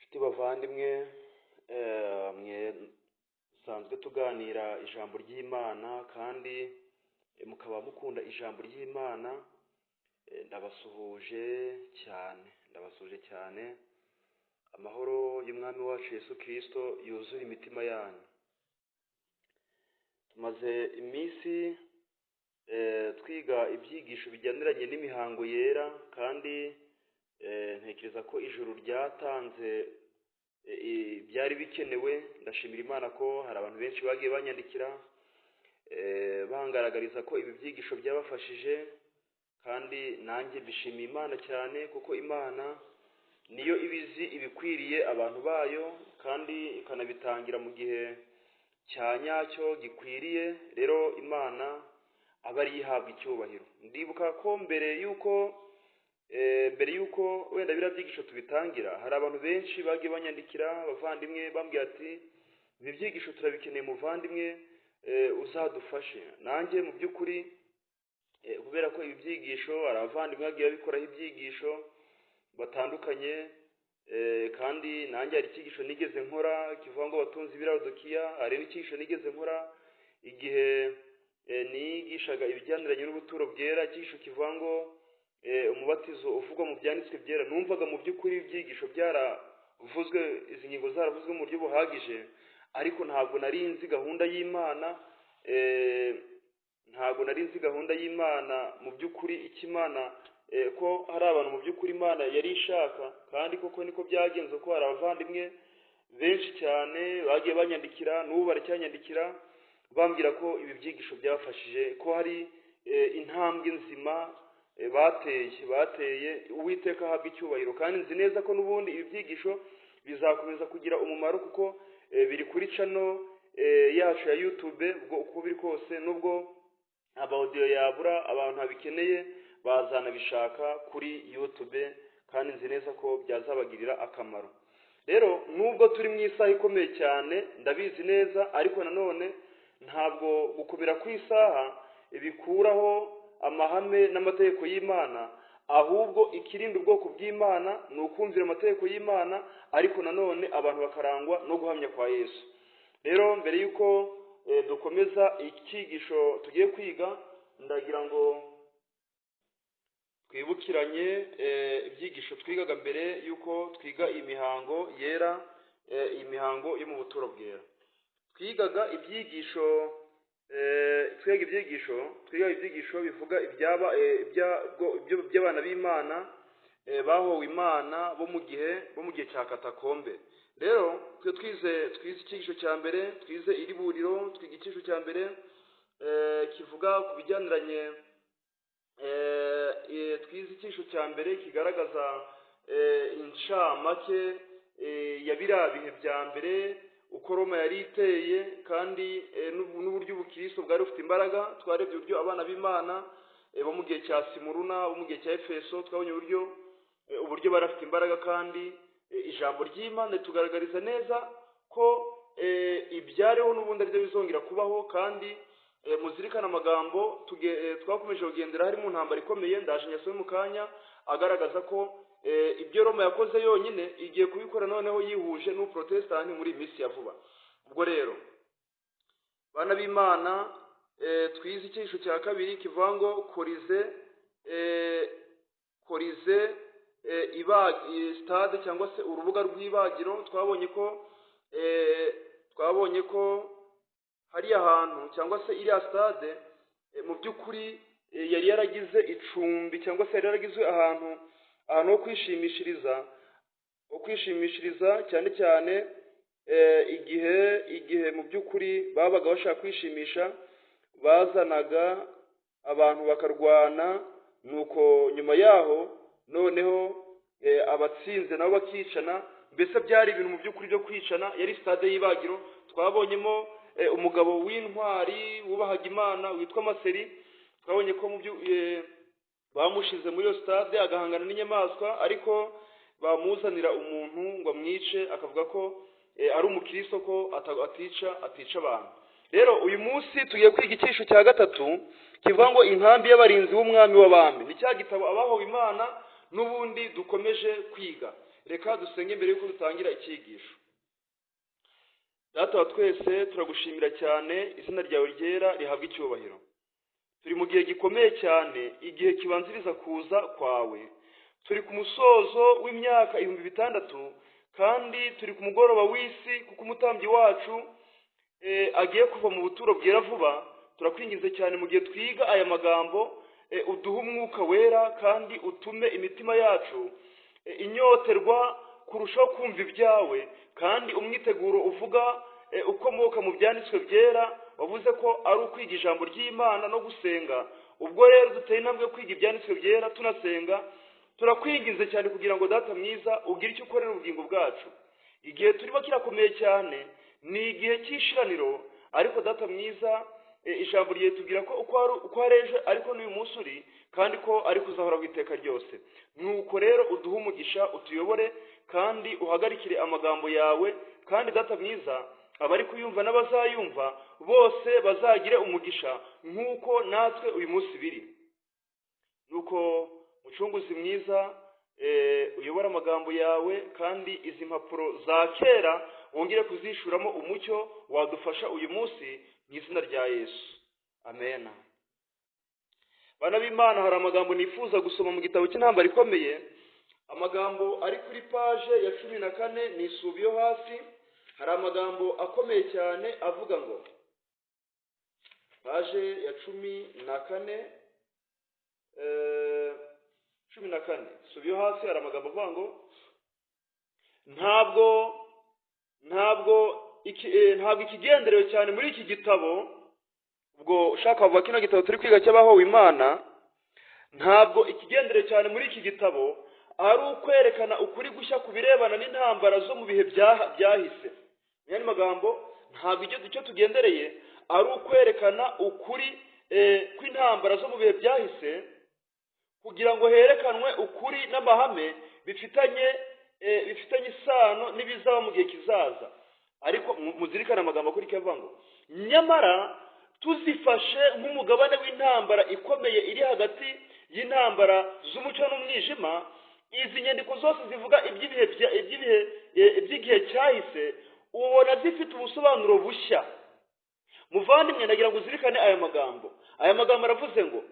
Nshuti bavandimwe, mwe dusanzwe tuganira ijambo ry'Imana kandi mukaba mukunda ijambo ry'Imana, ndabasuhuje cyane, ndabasuhuje cyane. Amahoro y'Umwami wacu Yesu Kristo yuzure imitima yanyu. Tumaze iminsi twiga ibyigisho bijyaniranye n'imihango yera, kandi ntekereza ko ijuru ryatanze byari bikenewe. Ndashimira Imana ko hari abantu benshi bagiye banyandikira bangaragariza ko ibi byigisho byabafashije, kandi nanjye mbishimiye Imana cyane, kuko Imana niyo ibizi ibikwiriye abantu bayo, kandi ikanabitangira mu gihe cya nyacyo gikwiriye. Rero Imana aba ariyo ihabwa icyubahiro. Ndibuka ko mbere y'uko wenda biriya byigisho tubitangira, hari abantu benshi bagiye banyandikira, abavandimwe, bambwira ati: "Ibi byigisho turabikeneye, muvandimwe, uzadufashe." Nanjye mu by'ukuri, kubera ko ibi byigisho hari abavandimwe bagiye babikoraho ibyigisho batandukanye, kandi nanjye hari icyigisho nigeze nkora kivuga ngo abatunzi b'i Laodikiya. Hari n'icyigisho nigeze nkora igihe nigishaga ibijyaniranye n'ubuturo bwera, icyigisho kivuga ngo umubatizo uvugwa mu byanditswe byera. Numvaga mu by'ukuri ibyigisho byaravuzwe, izi ngingo zaravuzwe mu buryo buhagije, ariko ntabwo nari nzi gahunda y'Imana, ntabwo nari nzi gahunda y'Imana mu by'ukuri, icyo Imana, ko hari abantu mu by'ukuri Imana yari ishaka. Kandi koko niko byagenze, ko hari abavandimwe benshi cyane bagiye banyandikira, n'ubu baracyanyandikira, bambwira ko ibi byigisho byabafashije, ko hari intambwe nzima bateye. Uwiteka ahabwa icyubahiro. Kandi nzi neza ko n'ubundi ibi byigisho bizakomeza kugira umumaro, kuko biri kuri channel yacu ya YouTube. Ubwo uko biri kose, nubwo aba audio yabura, abantu babikeneye bazanabishaka kuri YouTube, kandi nzi neza ko byazabagirira akamaro. Rero nubwo turi mu isaha ikomeye cyane, ndabizi neza, ariko nanone ntabwo gukomera ku isaha bikuraho amahame n'amategeko y'Imana. Ahubwo ikirinda ubwoko bw'Imana ni ukumvira amategeko y'Imana, ariko nanone abantu bakarangwa no guhamya kwa Yesu. Rero mbere y'uko dukomeza icyigisho tugiye kwiga, ndagira ngo twibukiranye ibyigisho twigaga mbere y'uko twiga iyi mihango yera, iyi mihango yo mu buturo bwera. Twigaga ibyigisho, twigaga ibyigisho bivuga ibyaba by'abana b'Imana bahowe Imana bo mu gihe cya katakombe. Rero twe twize icyigisho cya mbere, twize iriburiro, twiga icyigisho cya mbere kivuga ku bijyaniranye, twize icyigisho cya mbere kigaragaza incamake ya biriya bihe bya mbere, uko Roma yari iteye, kandi n'uburyo ubukristo bwari bufite imbaraga. Twarebye uburyo abana b'Imana bo mu gihe cya Simuruna, bo mu gihe cya Efeso, twabonye uburyo bari bafite imbaraga, kandi ijambo ry'Imana ritugaragariza neza ko ibyariho n'ubundi aribyo bizongera kubaho. Kandi muzirikane amagambo twakomeje kugendera hari mu ntambara ikomeye, ndaje nyasome mu kanya, agaragaza ko ibyo Roma yakoze yonyine igiye kubikora noneho yihuje n'uprotesitanti muri iyi minsi ya vuba. Ubwo rero, bana b'Imana, twize icyigisho cya kabiri kivuga ngo Colisée, stade cyangwa se urubuga rw'ibagiro. Twabonye ko hariya hantu cyangwa se iriya stade, mu by'ukuri yari yaragize icumbi cyangwa se yari yaragize ahantu ho kwishimishiriza, cyane cyane igihe mu by'ukuri babaga bashaka kwishimisha, bazanaga abantu bakarwana, nuko nyuma yaho noneho abatsinze nabo bakicana. Mbese byari ibintu mu by'ukuri byo kwicana, yari stade y'ibagiro. Twabonyemo umugabo w'intwari wubahaga Imana witwa Maseri. Twabonye ko mu byo bamushize muri iyo stade agahangana n'inyamaswa, ariko bamuzanira umuntu ngo amwice akavuga ko ari umukristo, ko atica abantu. Rero uyu munsi tugiye kwiga icyigisho cya gatatu kivuga ngo inkambi y'abarinzi b'Umwami w'abami. Ni cya gitabo Abahowe Imana n'ubundi dukomeje kwiga. Reka dusenge mbere y'uko dutangira icyigisho. Data wa twese, turagushimira cyane, izina ryawe ryera rihabwa icyubahiro. Turi mu gihe gikomeye cyane, igihe kibanziriza kuza kwawe. Turi ku musozo w'imyaka 6000, kandi turi ku mugoroba w'isi, kuko umutambyi wacu agiye kuva mu buturo bwera vuba. Turakwinginze cyane, mu gihe twiga aya magambo, uduhe umwuka wera kandi utume imitima yacu inyoterwa kurushaho kumva ibyawe, kandi umwiteguro uvuga ukomoka mu byanditswe byera, wavuze ko ari ukwiga ijambo ry'Imana no gusenga. Ubwo rero duteye intambwe yo kwiga ibyanditswe byera tunasenga, turakwinginze cyane kugira ngo, Data mwiza, ugire icyo ukorera ubugingo bwacu. Igihe turimo kirakomeye cyane, ni igihe cy'ishiraniro, ariko Data mwiza, ijambo ryawe tubwira ko uko ari ejo ariko n'uyu munsi uri, kandi ko ari kuzahoraho iteka ryose. Nuko rero uduhe umugisha, utuyobore kandi uhagarikire amagambo yawe, kandi Data mwiza, abari kuyumva n'abazayumva bose bazagire umugisha nk'uko natwe uyu munsi biri. Nuko Mucunguzi mwiza, uyobora amagambo yawe, kandi izi mpapuro za kera wongere kuzishuramo umucyo wadufasha uyu munsi, mu izina rya Yesu, amena. Bana b'Imana, hari amagambo nifuza gusoma mu gitabo cy'Intambara Ikomeye, amagambo ari kuri page ya 14, ni isubi yo hasi. Hari amagambo akomeye cyane avuga ngo, page ya 14, 14 isubi yo hasi, hari amagambo avuga ngo ntabwo ikigenderewe cyane muri iki gitabo. Ubwo ushaka kuvuga kino gitabo turi kwiga cy'Abahowe Imana. Ntabwo ikigenderewe cyane muri iki gitabo ari ukwerekana ukuri gushya ku birebana n'intambara zo mu bihe byahise. Mu yandi magambo, ntabwo icyo tugendereye ari ukwerekana ukuri kw'intambara zo mu bihe byahise kugira ngo herekanwe ukuri n'amahame bifitanye isano n'ibizaba mu gihe kizaza. Ariko muzirikane amagambo akurikiye avuga ngo: nyamara tuzifashe nk'umugabane w'intambara ikomeye iri hagati y'intambara z'umucyo n'umwijima, izi nyandiko zose zivuga iby'igihe cyahise ubona zifite ubusobanuro bushya. Muvandimwe, ndagira ngo uzirikane aya magambo. Aya magambo aravuze ngo: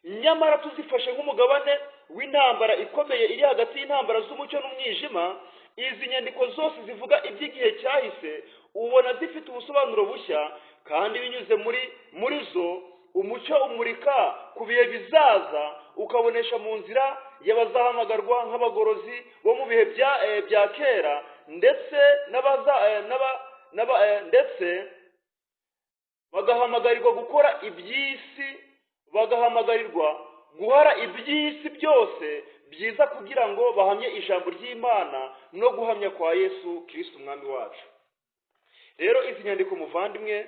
nyamara tuzifashe nk'umugabane w'intambara ikomeye iri hagati y'intambara z'umucyo n'umwijima, izi nyandiko zose zivuga iby'igihe cyahise ubona zifite ubusobanuro bushya, kandi binyuze muri zo umucyo umurika ku bihe bizaza ukabonesha mu nzira y'abazahamagarwa nk'abagorozi bo mu bihe bya kera, ndetse n'abaza n'aba n'aba ndetse bagahamagarirwa gukora iby'isi, bagahamagarirwa guhara iby'isi byose byiza kugira ngo bahamye ijambo ry'Imana no guhamya kwa Yesu Kirisito Umwami wacu. Rero izi nyandiko, muvandimwe,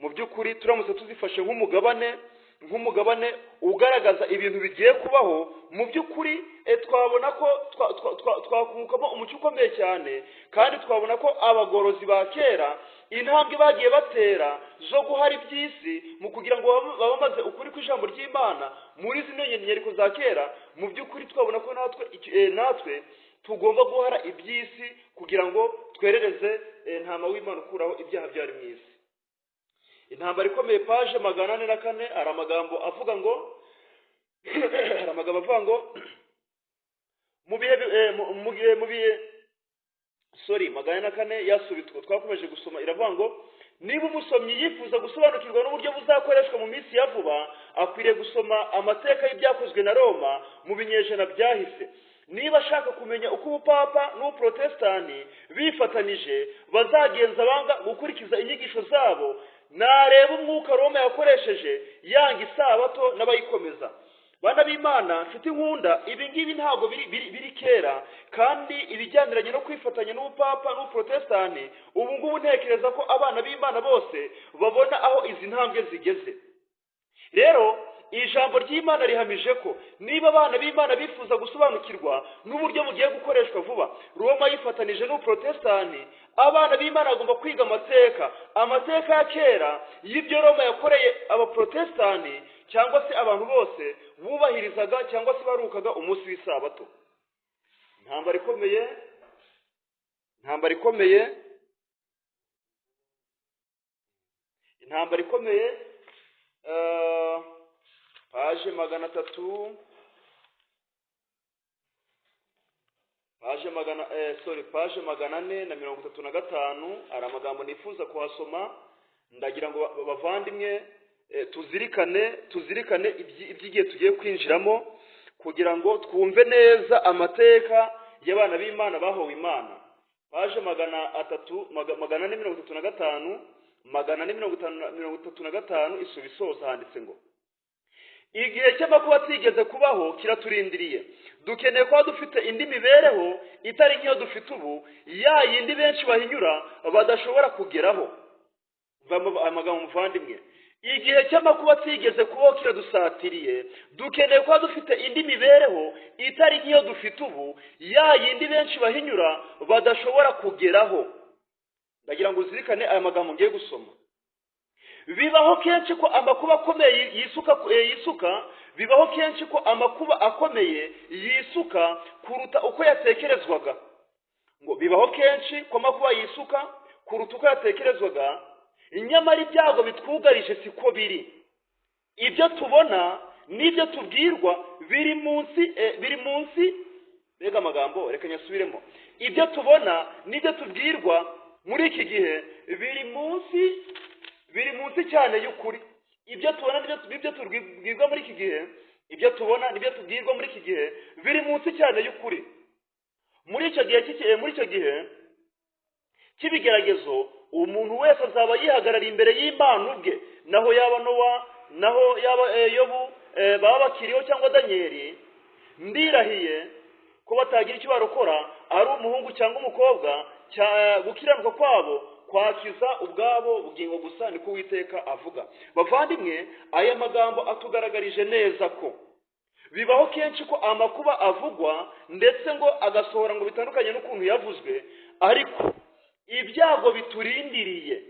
mu by'ukuri turamutse tuzifashe nk'umugabane ugaragaza ibintu bigiye kubaho, mu by'ukuri twabona ko twakungukamo umucyo ukomeye cyane, kandi twabona ko abagorozi ba kera intambwe bagiye batera zo guhara iby'isi mu kugira ngo bamamaze ukuri kw'ijambo ry'Imana muri zino nyandiko za kera, mu by'ukuri twabona ko natwe tugomba guhara iby'isi kugira ngo twerereze Ntama w'Imana ukuraho ibyaha byari mu isi. Intambara Ikomeye, page 404, hari amagambo avuga ngo mu bihe mu bihe, sorry, 404 yasubitswe, twakomeje gusoma, iravuga ngo: niba umusomyi yifuza gusobanukirwa n'uburyo buzakoreshwa mu minsi ya vuba, akwiriye gusoma amateka y'ibyakozwe na Roma mu binyejana byahise. Niba ashaka kumenya uko ubupapa n'ubuprotestani bifatanije bazagenza banga gukurikiza inyigisho zabo, nareba umwuka Roma yakoresheje yanga isabato n'abayikomeza. Bana b'Imana, nshuti nkunda, ibi ngibi ntabwo biri kera, kandi ibijyaniranye no kwifatanya n'ubupapa n'ubuprotestani, ubu ngubu ntekereza ko abana b'Imana bose babona aho izi ntambwe zigeze. Rero ijambo ry'Imana rihamije ko niba abana b'Imana bifuza gusobanukirwa n'uburyo bugiye gukoreshwa vuba, Roma yifatanije n'ubuprotestani, abana b'Imana bagomba kwiga amateka ya kera y'ibyo Roma yakoreye abaprotestani cyangwa se abantu bose bubahirizaga cyangwa se barukaga umunsi w'isabato. Intambara Ikomeye, Intambara ikomeye, intambara ikomeye, paje 300, paje magana sorry, paje 435. Hari amagambo nifuza kuhasoma, ndagira ngo bavandimwe tuzirikane iby'igihe tugiye kwinjiramo, kugira ngo twumve neza amateka y'abana b'Imana bahowe Imana. Paje 435, 435 isubi isoza, handitse ngo: igihe cy'amakuba atigeze kubaho kiraturindiriye. Dukeneye kuba dufite indi mibereho itari nk'iyo dufite ubu, ya yindi benshi bahinyura badashobora kugeraho. Amagambo muvandimwe, igihe cy'amakuba atigeze kubaho kiradusatiriye. Dukeneye kuba dufite indi mibereho itari nk'iyo dufite ubu, ya yindi benshi bahinyura badashobora kugeraho. Ndagira ngo uzirikane aya magambo ngiye gusoma. Bibaho kenshi ko amakuba akomeye yisuka, bibaho kenshi ko amakuba akomeye yisuka kuruta uko yatekerezwaga. Ngo bibaho kenshi ko amakuba yisuka kuruta uko yatekerezwaga, nyamara ibyago bitwugarije siko biri. Ibyo tubona n'ibyo tubwirwa biri munsi, mbega amagambo, reka nyasubiremo. Ibyo tubona n'ibyo tubwirwa muri iki gihe biri munsi cyane y'ukuri. Ibyo tubona n'ibyo tubwirwa muri iki gihe, ibyo tubona n'ibyo tubwirwa muri iki gihe biri munsi cyane y'ukuri. Muri icyo gihe cy'ibigeragezo, umuntu wese azaba yihagarariye imbere y'Imana ubwe, naho yaba Nowa, naho yaba Yobu, baba bakiriho cyangwa Danieli. Ndirahiye ko batagira icyo barokora, ari umuhungu cyangwa umukobwa, gukiranuka kwabo kwakiza ubwabo bugingo gusa, niko Uwiteka avuga. Bavandimwe, aya magambo atugaragarije neza ko bibaho kenshi ko amakuba avugwa ndetse ngo agasohora ngo bitandukanye n'ukuntu yavuzwe, ariko ibyago biturindiriye,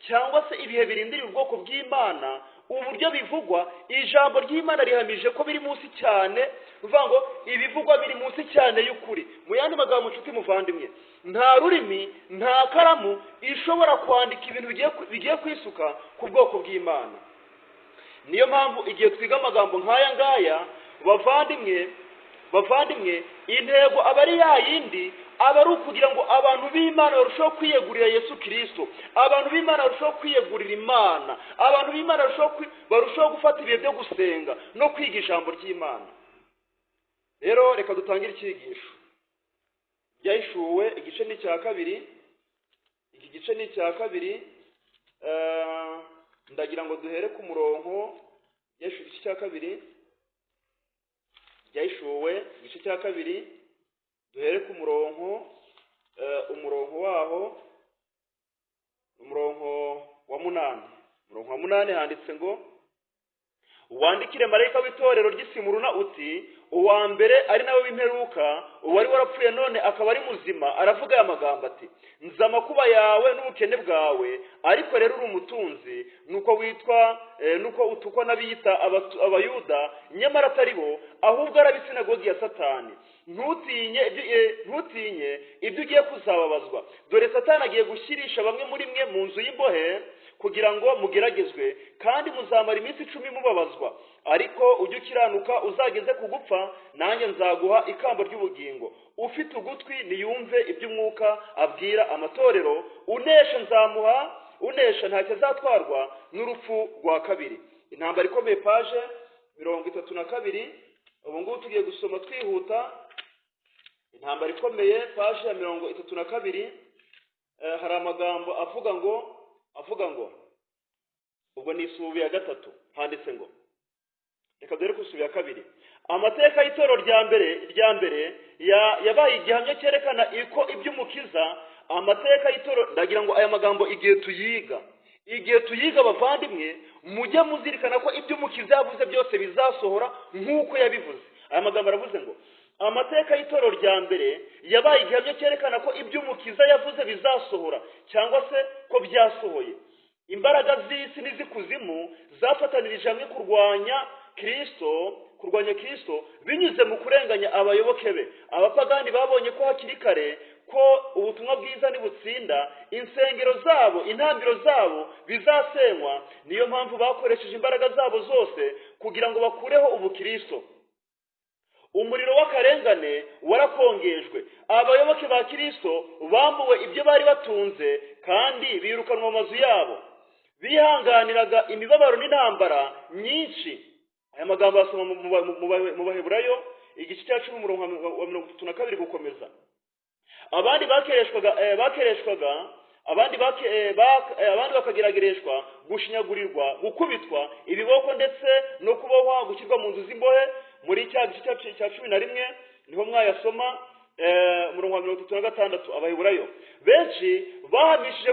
cyangwa se ibihe birindiriye ubwoko bw'Imana, uburyo bivugwa, ijambo ry'Imana rihamije ko biri munsi cyane. Uvuga ngo ibivugwa biri munsi cyane y'ukuri. Mu yandi magambo, nshuti muvandimwe, nta rurimi, nta karamu ishobora kwandika ibintu bigiye kwisuka ku bwoko bw'Imana. Niyo mpamvu igihe twiga amagambo nk'aya ngaya, bavandimwe, intego aba ari ya yindi, aba ari ukugira ngo abantu b'Imana barusheho kwiyegurira Yesu Kristo, abantu b'Imana barusheho kwiyegurira Imana, abantu b'Imana barusheho gufata ibihe byo gusenga no kwiga ijambo ry'Imana. Rero reka dutangire icyigisho. Byahishuwe igice ni icya kabiri, iki gice ni icya kabiri. Ndagira ngo duhere ku murongo. Byahishuwe igice cya kabiri, byahishuwe igice cya kabiri, duhere ku murongo, umurongo waho, umurongo wa 8. Umurongo wa 8 handitse ngo: wandikire marayika w'itorero ry'Isimuruna uti, uwa mbere ari nawe w'imperuka, uwari warapfuye none akaba ari muzima, aravuga aya magambo ati: nzi amakuba yawe n'ubukene bwawe, ariko rero uri umutunzi, nuko witwa nuko utukwa n'abiyita abayuda, nyamara atari bo, ahubwo ari ab'isinagogi ya Satani. Ntutinye ibyo ugiye kuzababazwa. Dore Satani agiye gushyirisha bamwe muri mwe mu nzu y'imbohe, kugira ngo mugeragezwe, kandi muzamara iminsi 10 mubabazwa. Ariko ujye ukiranuka uzageze ku gupfa, nanjye nzaguha ikamba ry'ubugingo. Ufite ugutwi niyumve iby'umwuka abwira amatorero. Unesha nzamuha, unesha ntacyo azatwarwa n'urupfu rwa kabiri. Intambara ikomeye, paje 32. Ubu ngubu tugiye gusoma twihuta. Intambara ikomeye, paje ya 32. Hari amagambo avuga ngo ubwo ni isubi ya 3, handitse ngo, reka dore ku isubi ya 2. Amateka y'itorero rya mbere yabaye igihamya cyerekana iko iby'umukiza. Amateka y'itorero, ndagira ngo aya magambo igihe tuyiga bavandimwe, mujye muzirikana ko iby'umukiza yavuze byose bizasohora nk'uko yabivuze. Aya magambo aravuze ngo: amateka y'itorero rya mbere yabaye igihamya cyerekana ko iby'umukiza yavuze bizasohora, cyangwa se ko byasohoye. Imbaraga z'isi n'iz'ikuzimu zafatanirije hamwe kurwanya Kristo, Kurwanya Kristo binyuze mu kurenganya abayoboke be. Abapagani babonye ko hakiri kare ko ubutumwa bwiza nibutsinda, insengero zabo, intambiro zabo bizasenywa. Niyo mpamvu bakoresheje imbaraga zabo zose kugira ngo bakureho ubukristo. Umuriro w'akarengane warakongejwe. Abayoboke ba Kristo bambuwe ibyo bari batunze kandi birukanwa mu mazu yabo. Bihanganiraga imibabaro n'intambara nyinshi. Aya magambo asoma mu Baheburayo igice cya 10, umurongo wa 32 gukomeza. Abandi bakereshwaga, abandi bakageragereshwa gushinyagurirwa, gukubitwa ibiboko ndetse no kubohwa, gushyirwa mu nzu z'imbohe. Muri cya gice cya 11 niho mwayasoma, umurongo wa 36, Abaheburayo. Benshi bahamishije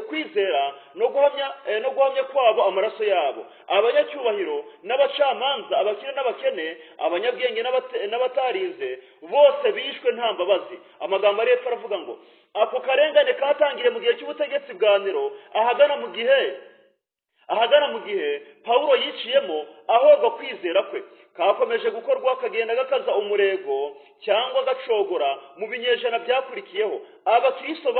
kwizera no guhamya kwabo amaraso yabo. Abanyacyubahiro n'abacamanza, abakire n'abakene, abanyabwenge n'abatarinze, bose bishwe nta mbabazi. Amagambo ari hepfo aravuga ngo ako karengane katangiriye mu gihe cy'ubutegetsi bwa Nero, ahagana mu gihe Pawulo yiciyemo ahorwa kwizera kwe. Kakomeje gukorwa, kagenda gakaza umurego cyangwa gacogora mu binyejana byakurikiyeho. Abakristo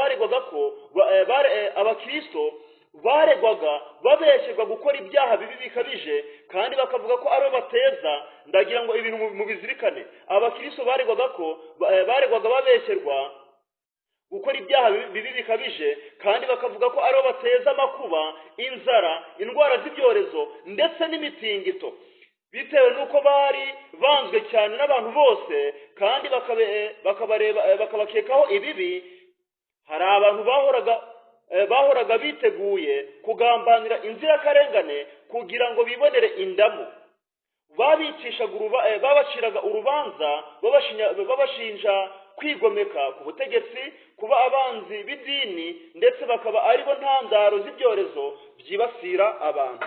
baregwaga babeshyerwa gukora ibyaha bibi bikabije, kandi bakavuga ko aribo bateza. Ndagira ngo ibintu mubizirikane. Abakristo baregwaga babeshyerwa gukora ibyaha bibi bikabije, kandi bakavuga ko aribo bateza amakuba, inzara, indwara z'ibyorezo ndetse n'imitingito. Bitewe n'uko bari banzwe cyane n'abantu bose kandi bakabareba, bakabakekaho ibibi, hari abantu bahoraga biteguye kugambanira inzirakarengane kugira ngo bibonere indamu. Babaciraga urubanza babashinja kwigomeka ku butegetsi, kuba abanzi b'idini, ndetse bakaba aribo ntandaro z'ibyorezo byibasira abantu.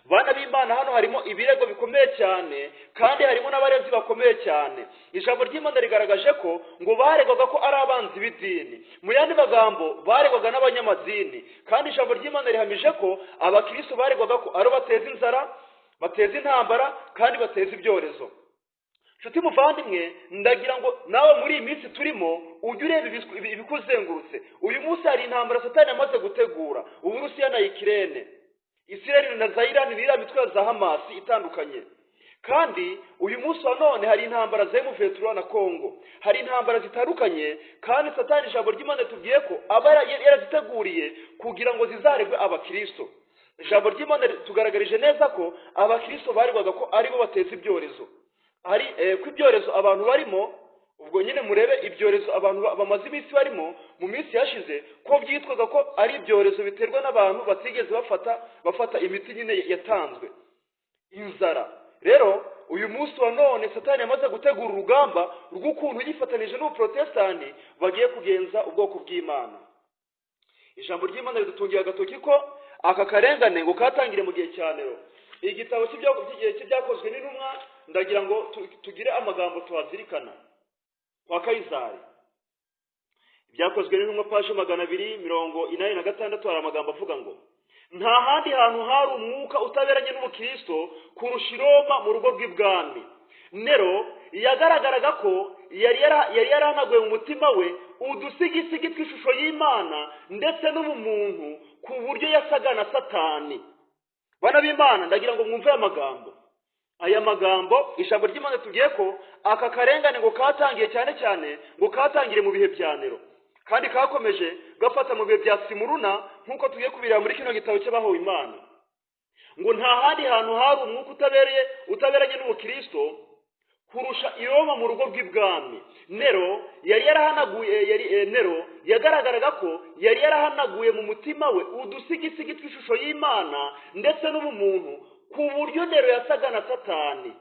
Bana b'Imana, hano harimo ibirego bikomeye cyane kandi harimo n'abarezi bakomeye cyane. Ijambo ry'Imana rigaragaje ko ngo baregwaga ko ari abanzi b'idini. Mu yandi magambo, baregwaga n'abanyamadini. Kandi ijambo ry'Imana rihamije ko abakristo baregwaga ko ari bateza inzara, bateza intambara kandi bateza ibyorezo. Nshuti muvandimwe, ndagira ngo nawe muri iyi minsi turimo ujye ureba ibikuzengurutse. Uyu munsi hari intambara Satani yamaze gutegura, Uburusiya na Ukraine, Israel na za Iran, n'iriya mitwe ya za Hamasi itandukanye. Kandi uyu munsi wa none hari intambara za M23 na Congo, hari intambara zitandukanye. Kandi Satani, ijambo ry'Imana tubwiye ko aba yaraziteguriye kugira ngo zizaregwe abakristo. Ijambo ry'Imana tugaragarije neza ko abakristo baregwaga ko aribo bateza ibyorezo, hari ko ibyorezo abantu barimo. Ubwo nyine murebe ibyorezo abantu bamaze iminsi barimo mu minsi yashize, ko byitwaga ko ari ibyorezo biterwa n'abantu batigeze bafata imiti nyine yatanzwe, inzara. Rero uyu munsi wa none Satani yamaze gutegura urugamba rw'ukuntu yifatanije n'ubuprotestani bagiye kugenza ubwoko bw'Imana. Ijambo ry'Imana ridutungiye agatoki ko aka karengane ngo katangire mu gihe cya Nero. Igitabo cy'Ibyakozwe n'Intumwa, ndagira ngo tugire amagambo tuhazirikana kwa Kayizari. Ibyakozwe n'Intumwa, paje 286, hari amagambo avuga ngo nta handi hantu hari umwuka utaberanye n'ubukristo kurusha i Roma mu rugo rw'ibwami. Nero yagaragaraga ko yari yarahanaguye mu mutima we udusigisigi tw'ishusho y'Imana ndetse n'ubumuntu, ku buryo yasaga na Satani. Bana b'Imana, ndagira ngo mwumve aya magambo. Ijambo ry'Imana tubwiye ko aka karengane ngo katangiye cyane cyane, ngo katangire mu bihe bya Nero, kandi kakomeje gafata mu bihe bya Simuruna, nk'uko tugiye kubireba muri kino gitabo cy'abahowe Imana. Ngo nta handi hantu hari umwuka utaberanye n'ubukristo kurusha i Roma mu rugo rw'ibwami. Nero yagaragaraga ko yari yarahanaguye mu mutima we udusigisigi tw'ishusho y'Imana ndetse n'ubumuntu, ku buryo Nero yasaga na Satani.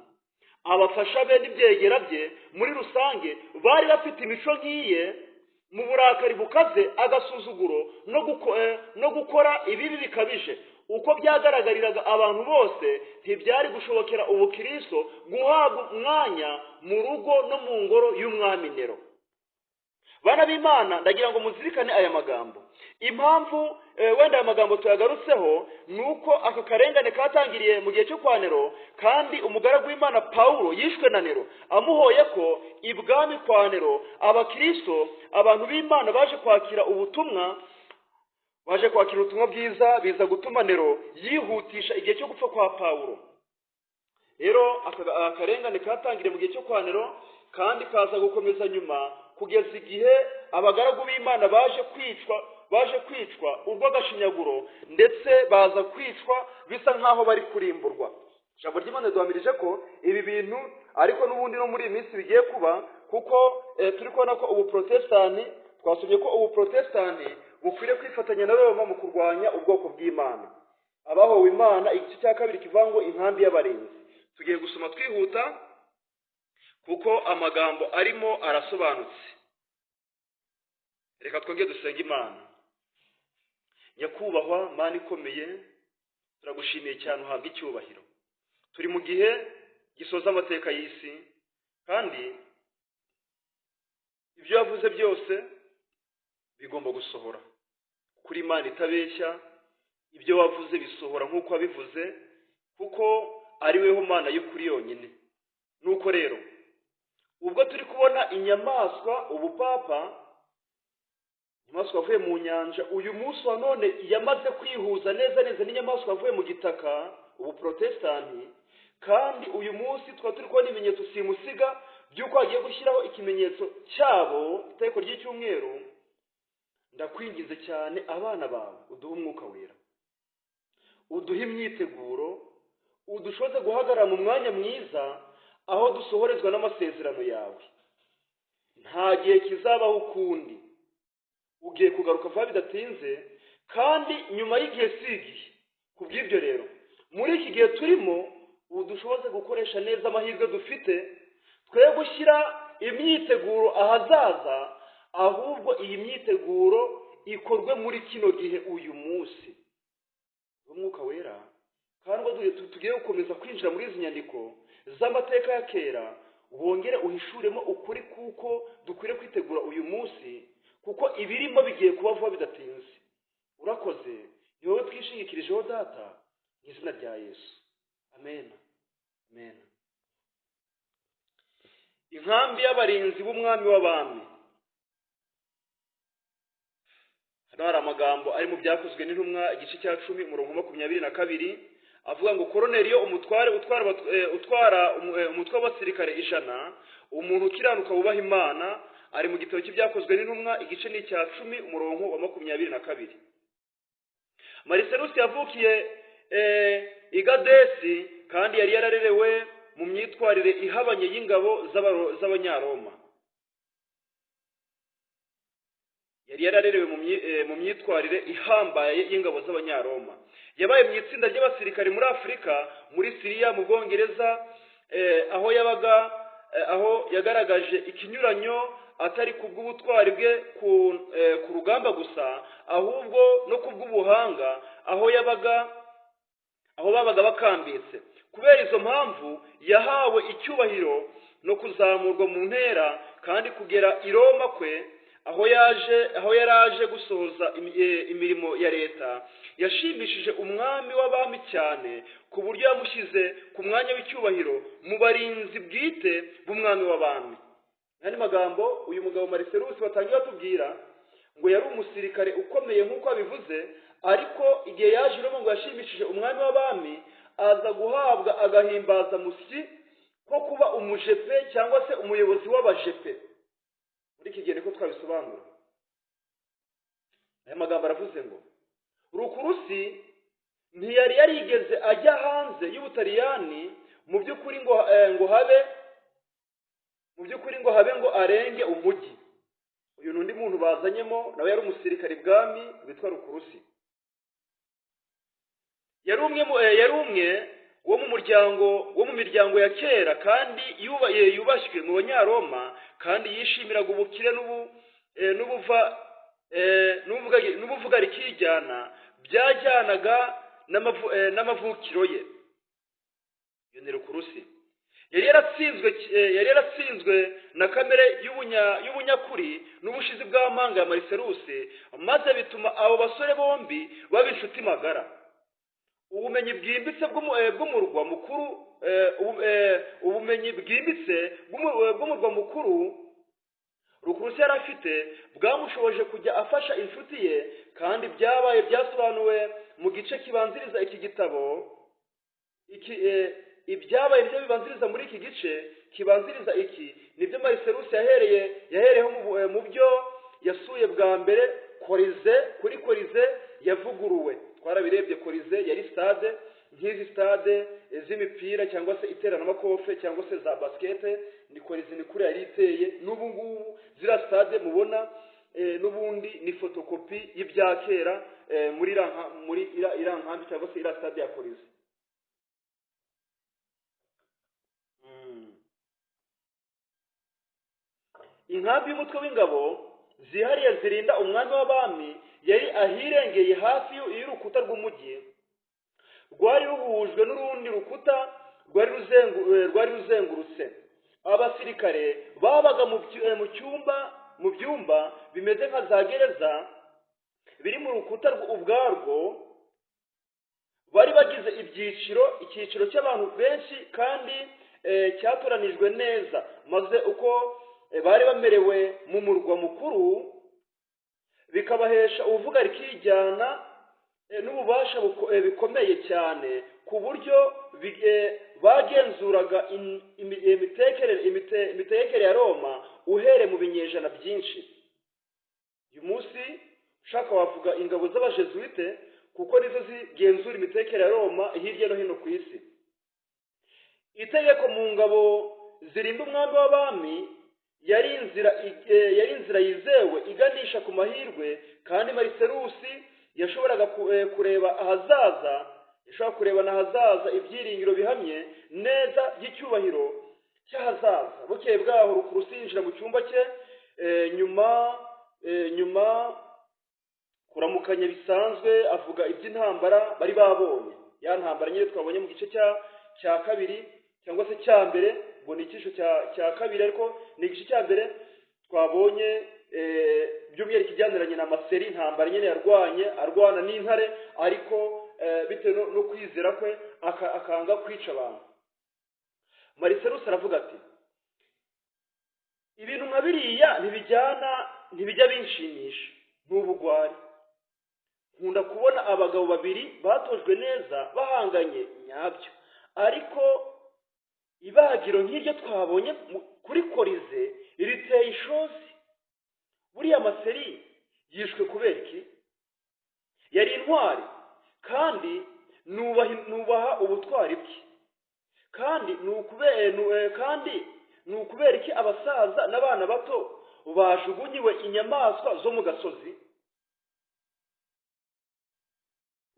Abafasha be n'ibyegera bye muri rusange bari bafite imico nk'iye mu burakari bukaze, agasuzuguro no gukora ibibi bikabije. Uko byagaragariraga abantu bose, ntibyari gushobokera ubukristo guhabwa umwanya mu rugo no mu ngoro y'umwami Nero. Bana b'Imana, ndagira ngo muzirikane aya magambo. Impamvu wenda aya magambo tuyagarutseho ni uko aka karengane katangiriye mu gihe cyo kwa Nero, kandi umugaragu w'Imana Pawulo yishwe na Nero amuhoye ko ibwami kwa Nero abakristo, abantu b'Imana baje kwakira ubutumwa, baje kwakira ubutumwa bwiza, biza gutuma Nero yihutisha igihe cyo gupfa kwa Pawulo. Rero akarengane katangiriye mu gihe cyo kwa Nero, kandi kaza gukomeza nyuma kugeza igihe abagaragu b'Imana baje kwicwa urw'agashinyaguro, ndetse baza kwicwa bisa nk'aho bari kurimburwa. Ijambo ry'Imana riduhamirije ko ibi bintu ariko n'ubundi no muri iyi minsi bigiye kuba, kuko turi kubona ko ubuprotestani, twasomye ko ubuprotestani bukwiriye kwifatanya na Roma mu kurwanya ubwoko bw'Imana. Abahowe Imana, igice cya 2 kivuga ngo inkambi y'abarinzi. Tugiye gusoma twihuta kuko amagambo arimo arasobanutse. Reka twongere dusenge Imana. Nyakubahwa Mana ikomeye, turagushimiye cyane, uhabwa icyubahiro. Turi mu gihe gisoza amateka y'isi, kandi ibyo yavuze byose bigomba gusohora. Kuri Imana itabeshya, ibyo wavuze bisohora nk'uko wabivuze, kuko ari weho Mana y'ukuri yonyine. Nuko rero ubwo turi kubona inyamaswa, ubupapa, inyamaswa yavuye mu nyanja, uyu munsi wa none yamaze kwihuza neza neza n'inyamaswa yavuye mu gitaka, ubuprotestanti. Kandi uyu munsi tukaba turi kubona ibimenyetso simusiga by'uko hagiye gushyiraho ikimenyetso cyabo, itegeko ry'icyumweru. Ndakwinginze cyane, abana bawe uduhe umwuka wera, uduhe imyiteguro, udushoze guhagarara mu mwanya mwiza aho dusohorezwa n'amasezerano yawe. Nta gihe kizabaho ukundi, ugiye kugaruka vuba bidatinze, kandi nyuma y'igihe si igihe. Ku bw'ibyo rero, muri iki gihe turimo, udushoboze gukoresha neza amahirwe dufite, twe gushyira imyiteguro ahazaza, ahubwo iyi myiteguro ikorwe muri kino gihe, uyu munsi. Umwuka wera, kandi ubwo tugiye gukomeza kwinjira muri izi nyandiko z'amateka ya kera, wongere uhishuremo ukuri kuko dukwiriye kwitegura uyu munsi, kuko ibirimo bigiye kuba vuba bidatinze. Urakoze, ni wowe twishingikirijeho Data, mu izina rya Yesu, amen, amen. Inkambi y'abarinzi b'umwami w'abami. Hano hari amagambo ari mu Byakozwe n'Intumwa, igice cya 10, umurongo 22, avuga ngo Koroneliyo, umutware utwara umutwe w'abasirikare 100, umuntu ukiranuka wubaha Imana, ari mu gitabo cy'Ibyakozwe n'Intumwa, igice ni icya 10, umurongo wa 22. Mariselusi yavukiye i Gadesi, kandi yari yararerewe mu myitwarire ihabanye y'ingabo z'Abanyaroma. Yari yararerewe mu myitwarire ihambaye y'ingabo z'Abanyaroma. Yabaye mu itsinda ry'abasirikari muri Afurika, muri Siriya, mu Bwongereza, aho yabaga, aho yagaragaje ikinyuranyo atari kubw'ubutwari bwe ku rugamba gusa, ahubwo no kubw'ubuhanga, aho yabaga, aho babaga bakambitse. Kubera izo mpamvu yahawe icyubahiro no kuzamurwa mu ntera, kandi kugera i Roma kwe, aho yaraje gusohoza imirimo ya leta, yashimishije umwami w'abami cyane, ku buryo yamushyize ku mwanya w'icyubahiro mu barinzi bwite b'umwami w'abami. N'andi magambo, uyu mugabo Mariselusi batangiye batubwira ngo yari umusirikare ukomeye nk'uko abivuze, ariko igihe yaje i Roma ngo yashimishije umwami w'abami, aza guhabwa agahimbazamusyi ko kuba umujepe cyangwa se umuyobozi w'abajepe. Muri iki gihe niko twabisobanura. Aya magambo aravuze ngo Rukurusi ntiyari yarigeze ajya hanze y'Ubutaliyani mu by'ukuri ngo habe mu by'ukuri ngo habe ngo arenge umujyi. Uyu n'undi muntu bazanyemo nawe yari umusirikare bwami witwa Rukurusi. Yari umwe wo mu muryango wo mu miryango ya kera, kandi yubashywe mu Banyaroma, kandi yishimiraga ubukire n'ubuvuga rikijyana byajyanaga n'amavukiro ye. Iyo ni Rukurusi. Yari yaratsinzwe na kamere y'ubunyakuri n'ubushizi bw'amanga ya Marcellus, maze bituma abo basore bombi baba inshuti magara. Ubumenyi bwimbitse bw'umurwa mukuru, ubumenyi bwimbitse bw'umurwa mukuru Rukurusi yari afite bwamushoboje kujya afasha inshuti ye, kandi byabaye byasobanuwe mu gice kibanziriza iki gitabo. Iki ibyabaye nibyo bibanziriza muri iki gice kibanziriza iki, nibyo Marcellus yahereyeho mu byo yasuye bwa mbere Colisée, kuri Colisée yavuguruwe. Twarabirebye, Colisée yari stade nk'izi stade z'imipira cyangwa se iteramakofe cyangwa se za basket. Ni Colisée, ni kuri yari iteye. N'ubu ngubu ziriya stade mubona n'ubundi ni fotokopi y'ibya kera muri iriya nkambi cyangwa se iriya stade ya Colisée. Inkambi y'umutwe w'ingabo zihariye zirinda umwami w'abami yari ahirengeye hafi y'urukuta rw'umujyi rwari ruhujwe n'urundi rukuta rwari ruzengurutse. Abasirikare babaga mu byumba bimeze nka za gereza biri mu rukuta ubwarwo. Bari bagize ibyiciro, icyiciro cy'abantu benshi kandi cyatoranijwe neza, maze uko bari bamerewe mu murwa mukuru bikabahesha uvuga rikijyana n'ububasha bikomeye cyane, ku buryo bagenzuraga imitekere ya Roma uhereye mu binyejana byinshi. Uyu munsi ushaka wavuga ingabo z'abajesuite, kuko nizo zigenzura imitekere ya Roma hirya no hino ku isi. Itegeko mu ngabo zirinda umwami w'abami yari inzira yizewe iganisha ku mahirwe, kandi Marcellus yashoboraga kureba ahazaza, yashobora kurebana ahazaza ibyiringiro bihamye neza by'icyubahiro cy'ahazaza. Bukeye bwaho Rukurusi yinjira mu cyumba cye nyuma kuramukanya bisanzwe, avuga iby'intambara bari babonye, ya ntambara nyine twabonye mu gice cya kabiri cyangwa se cya mbere, ngo ni icyiciro cya kabiri ariko ni igice cya mbere twabonye, by'umwihariko kijyaniranye na Maseri, intambara nyine yarwanye arwana n'intare, ariko bitewe no kwizera kwe akanga kwica abantu. Marcellus aravuga ati ibintu nka biriya ntibijya binshimisha, n'ubugwari. Nkunda kubona abagabo babiri batojwe neza bahanganye nyabyo, ariko ibagiro nk'iryo twabonye kuri Colisée riteye ishozi. Buriya Maseri yishwe kubera iki? Yari intwari, kandi nubaha ubutwari bwe. Kandi ni ukubera iki abasaza n'abana bato bajugunyiwe inyamaswa zo mu gasozi?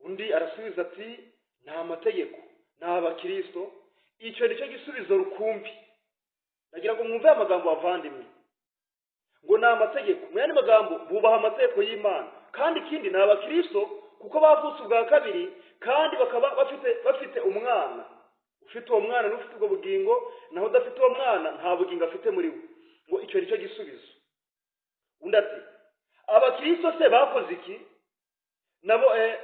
Undi arasubiza ati nta mategeko, ni abakristo. Icyo nicyo gisubizo rukumbi. Ndagira ngo mwumve amagambo bavandimwe, ngo ni amategeko. Mu yandi magambo bubaha amategeko y'Imana, kandi ikindi ni abakristo kuko bavutse ubwa kabiri, kandi bakaba bafite umwana. Ufite uwo mwana n'ufite ubwo bugingo, naho udafite uwo mwana nta bugingo afite muri we. Ngo icyo nicyo gisubizo. Undi ati abakristo se bakoze iki?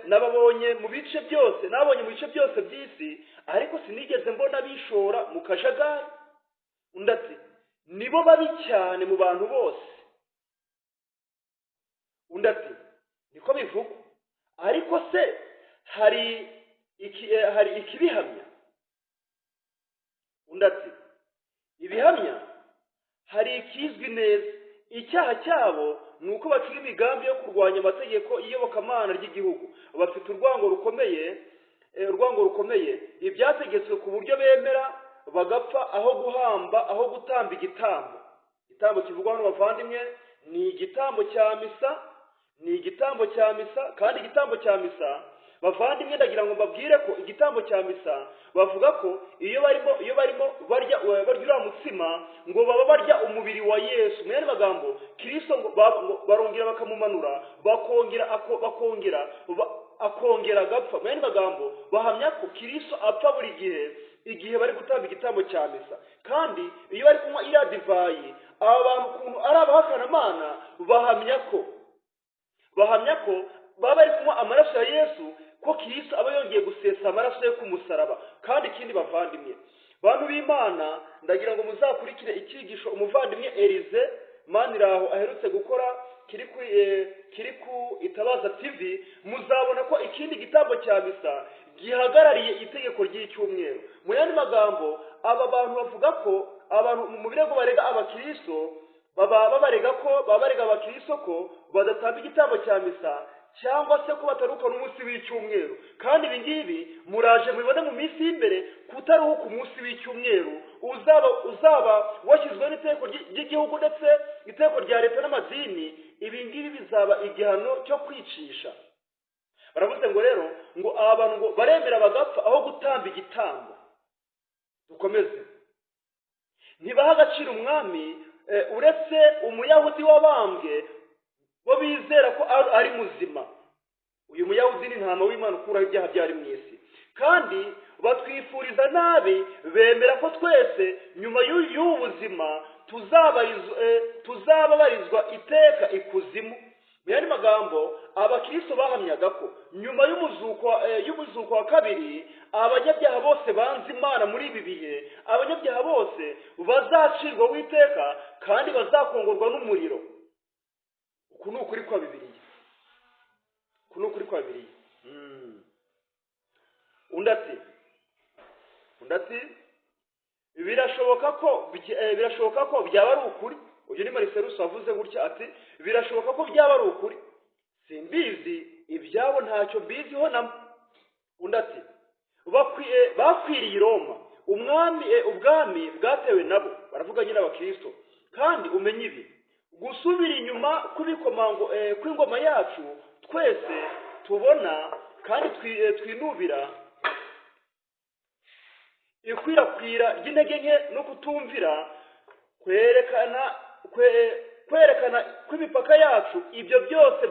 Nababonye mu bice byose, nabonye mu bice byose by'isi, ariko sinigeze mbona bishora mu kajagari. Undi ati nibo babi cyane mu bantu bose. Undi ati niko bivugwa, ariko se hari ikibihamya? Undi ati ibihamya hari ikizwi neza, icyaha cyabo ni uko bacura imigambi yo kurwanya amategeko y'iyobokamana ry'igihugu. Bafite urwango rukomeye ibyategetswe ku buryo bemera bagapfa aho guhamba, aho gutamba igitambo. Igitambo kivugwa hano bavandimwe ni igitambo cya misa, ni igitambo cya misa. Kandi igitambo cya misa bavandimwe, ndagira ngo mbabwire ko igitambo cya misa bavuga ko iyo barimo barya uriya mutsima ngo baba barya umubiri wa Yesu. Mu yandi magambo Kristo ngo barongera bakamumanura, bakongera akongera agapfa. Mu yandi magambo bahamya ko Kristo apfa buri gihe. igihe bari gutamba igitambo cya misa. Kandi iyo bari kunywa iriya divayi, aba bantu ukuntu ari abahakanamana bahamya ko baba bari kunywa amaraso ya Yesu, ko Kristo aba yongeye gusesa amaraso ye ku musaraba. Kandi ikindi, bavandimwe, bantu b'Imana, ndagira ngo muzakurikire icyigisho umuvandimwe Elize Maniraho aherutse gukora kiri ku Itabaza TV. Muzabona ko ikindi gitambo cya misa gihagarariye itegeko ry'icyumweru. Mu yandi magambo, aba bantu bavuga ko abantu mu birego barega abakristo, baba babarega ko baba barega abakristo ko badatamba igitambo cya misa, cyangwa se ko bataruhuka n'umunsi w'icyumweru. Kandi ibi ngibi muraje mubibone mu minsi y'imbere. Kutaruhuka umunsi w'icyumweru uzaba washyizweho n'itegeko ry'igihugu, ndetse itegeko rya leta n'amadini, ibi ngibi bizaba igihano cyo kwicisha. Baravuze ngo rero ngo aba bantu ngo baremera bagapfa aho gutamba igitambo. Dukomeze. Ntibaha agaciro umwami, uretse umuyahudi wabambwe, bo bizera ko ari muzima. Uyu muyahudi ni Ntama w'Imana ukuraho ibyaha byari mu isi. Kandi batwifuriza nabi, bemera ko twese nyuma y'ubu buzima tuzababarizwa iteka ikuzimu. Mu yandi magambo, abakristo bahamyaga ko nyuma y'umuzuko wa kabiri, abanyabyaha bose banze Imana muri ibi bihe, abanyabyaha bose bazacirwa w'iteka kandi bazakongorwa n'umuriro. Uku ni ukuri kwa Bibiliya, uku ni ukuri kwa Bibiliya. Undi ati birashoboka ko byaba ari ukuri. Uyu ni Marcellus wavuze gutya, ati birashoboka ko byaba ari ukuri, simbizi, ibyabo ntacyo mbiziho na. Undi ati bakwiriye i Roma, umwami, ubwami bwatewe nabo. Baravuga nyine abakristo. Kandi umenye ibi: gusubira inyuma kw'ibikomango kw'ingoma yacu twese tubona kandi twinubira, ikwirakwira ry'intege nke no kutumvira kwerekana kw'imipaka yacu, ibyo byose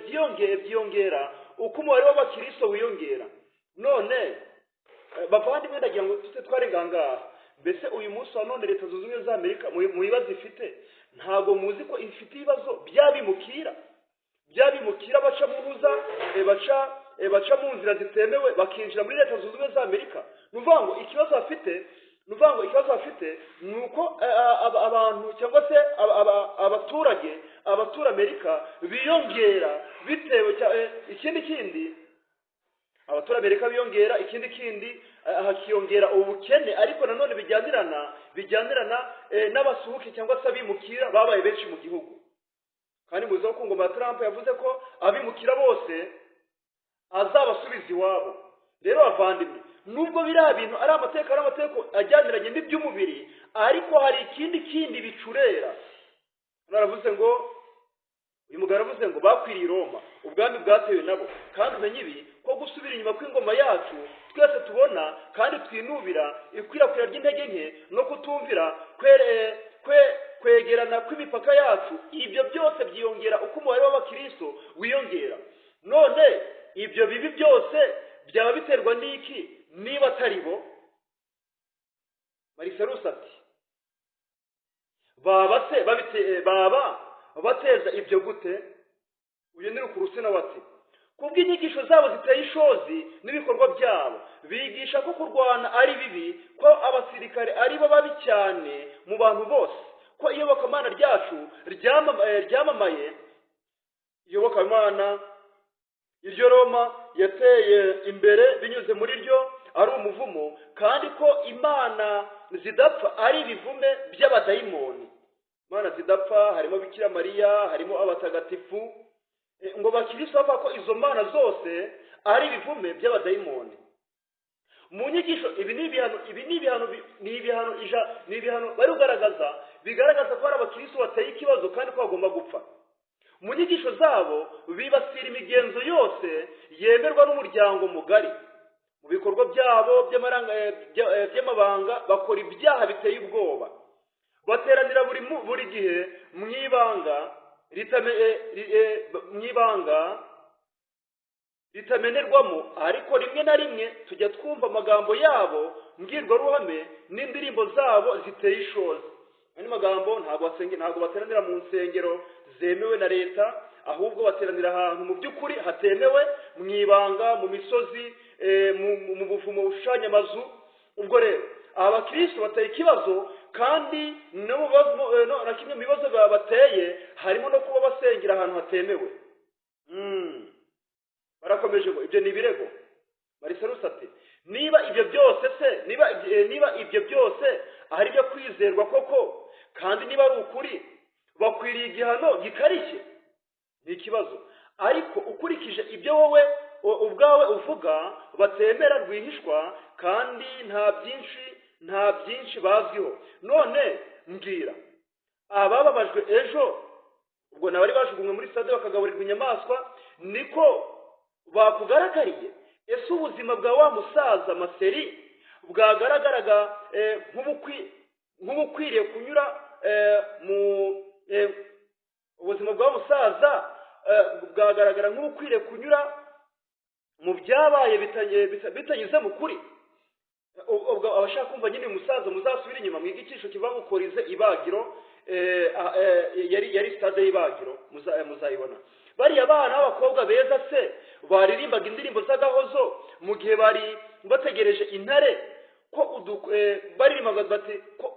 byiyongera uko umubare w'abakristo wiyongera. None bavandimwe, ndagira ngo tute twarenga ngaha. Mbese uyu munsi wa none Leta Zunze Ubumwe za Amerika mu bibazo ifite, ntabwo muzi ko ifite ibibazo by'abimukira baca mu ntuza, baca mu nzira zitemewe bakinjira muri Leta Zunze Ubumwe za Amerika? Ni ukuvuga ngo ikibazo bafite ni uko abantu cyangwa se abaturage abatura Amerika biyongera bitewe ikindi kindi abatura Amerika biyongera, ikindi kindi hakiyongera ubukene, ariko nanone bijyanirana n'abasuhuke cyangwa se abimukira babaye benshi mu gihugu. Kandi muzi ko ku ngoma ya Trump yavuze ko abimukira bose azabasubiza iwabo. Rero bavandimwe, nubwo biriya bintu ari amategeko ajyaniranye n'iby'umubiri, ariko hari ikindi kindi bicurera. Baravuze ngo uyu mugabo aravuze ngo bakwiriye i Roma, ubwami bwatewe nabo. Kandi umenye ibi, ko gusubira inyuma kw'ingoma yacu twese tubona kandi twinubira, ikwirakwira ry'intege nke no kutumvira kwegerana kw'imipaka yacu, ibyo byose byiyongera uko umubare w'abakristo wiyongera. None ibyo bibi byose byaba biterwa n'iki niba atari bo? Marcellus ati baba se baba bateza ibyo gute? Uyu ni Rukurusi, nawe ati kubw'inyigisho zabo ziteye ishozi n'ibikorwa byabo, bigisha ko kurwana ari bibi, ko abasirikare ari bo babi cyane mu bantu bose, ko iyobokamana ryacu ryamamaye, iyobokamana iryo Roma yateye imbere binyuze muri ryo, ari umuvumo, kandi ko imana zidapfa ari ibivume by'abadayimoni. Imana zidapfa harimo Bikira Mariya, harimo abatagatifu. Ngo bakristo bavuga ko izo mana zose ari ibivume by'abadayimoni. Mu nyigisho, ibi ni ibihano ni ibihano bari kugaragaza, bigaragaza ko hari abakristo bateye ikibazo kandi ko bagomba gupfa. Mu nyigisho zabo bibasira imigenzo yose yemerwa n'umuryango mugari. Mu bikorwa byabo by'amabanga bakora ibyaha biteye ubwoba. Bateranira buri gihe mu ibanga ritame, eh, ri- eh, mu ibanga. Ritamenerwamo, ariko rimwe na rimwe tujya twumva amagambo yabo mbwirwaruhame n'indirimbo zabo ziteye ishozi. Andi magambo, ntabwo bateranira mu nsengero zemewe na leta, ahubwo bateranira ahantu mu by'ukuri hatemewe, mu ibanga, mu misozi, mu buvumo bushushanya amazu. Ubwo rero aba bakristo bateye ikibazo, kandi no mu bibazo, na kimwe mu bibazo bateye harimo no kuba basengera ahantu hatemewe. Barakomeje ngo ibyo ni ibirego. Marcellus ati: "Niba ibyo byose se, niba ibyo byose ari ibyo kwizerwa koko, kandi niba ari ukuri, bakwiriye igihano gikarishye." Ni ikibazo, ariko ukurikije ibyo wowe ubwawe uvuga, batemera rwihishwa, kandi nta byinshi bazwiho. None mbwira, abababajwe ejo, ubwo nabari bajugunywe muri stade bakagaburirwa inyamaswa, niko bakugaragariye? Ese ubuzima bwa wa musaza Maseri bwagaragaraga nk'ubukwiriye kunyura mu ubuzima bwa musaza bwagaragara nk'ubukwiriye kunyura mu byabaye bitanyuze mu kuri? Ubwo abashaka kumva nyine uyu musaza, muzasubire inyuma mwige icyigisho kiva gukorize ibagiro, yari stade y'ibagiro, muzayibona. Bariya bana b'abakobwa beza se baririmbaga indirimbo z'agahozo mu gihe bari bategereje intare, ko baririmbaga bati ko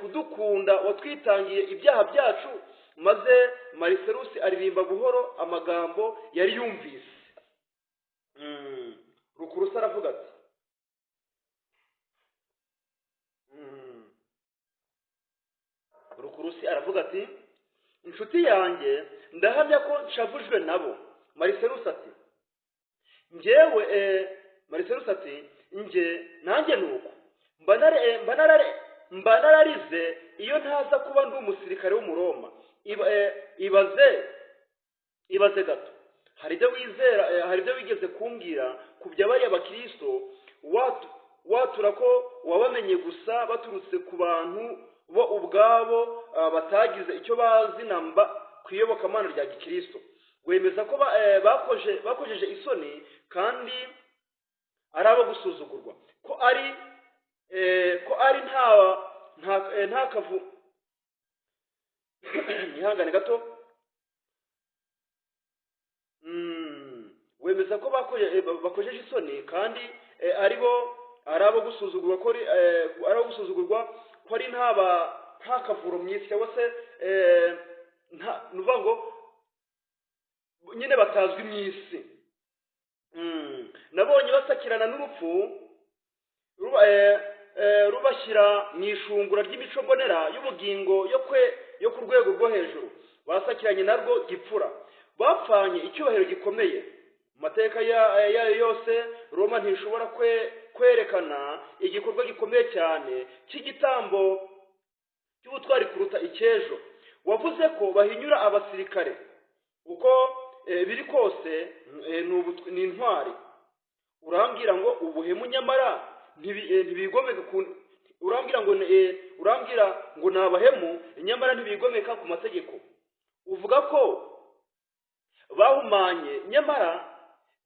kudukunda watwitangiye ibyaha byacu, maze Marcellus aririmba buhoro amagambo yari yumvise. Rukurusi aravuga ati, Rukurusi aravuga ati: "Inshuti yanjye, ndahamya ko nshavujwe nabo." Marcellus ati: "Njyewe," Marcellus ati: "Njye nanjye nuko mba nararize iyo ntaza kuba ndi umusirikare w'Umuroma. Ibaze gato, hari ibyo wizera, hari ibyo wigeze kumbwira ku bya bariya bakristo, watura ko wabamenye gusa baturutse ku bantu bo ubwabo, batagize icyo bazi namba ku iyobokamana rya gikristo. Wemeza ko bakojeje isoni kandi ari abo gusuzugurwa, ko ari nta kavu." Ihangane gato. Wemeza ko bakojeje isoni kandi ari bo ari abo gusuzugurwa, ko ari abo gusuzugurwa, ko ari nta kavuro mu isi, cyangwa se nta, ni ukuvuga ngo nyine batazwi mu isi. Nabonye basakirana n'urupfu rubashyira mu ishungura ry'imico mbonera y'ubugingo yo ku rwego rwo hejuru. Basakiranye narwo gipfura, bapfanye icyubahiro gikomeye. Mu mateka yayo yose, Roma ntishobora kwerekana igikorwa gikomeye cyane cy'igitambo cy'ubutwari kuruta icy'ejo. Wavuze ko bahinyura abasirikare. Uko biri kose, ni intwari. Urambwira ngo ubuhemu, nyamara ntibigomeka ku, urambwira ngo ni abahemu, nyamara ntibigomeka ku mategeko. Uvuga ko bahumanye, nyamara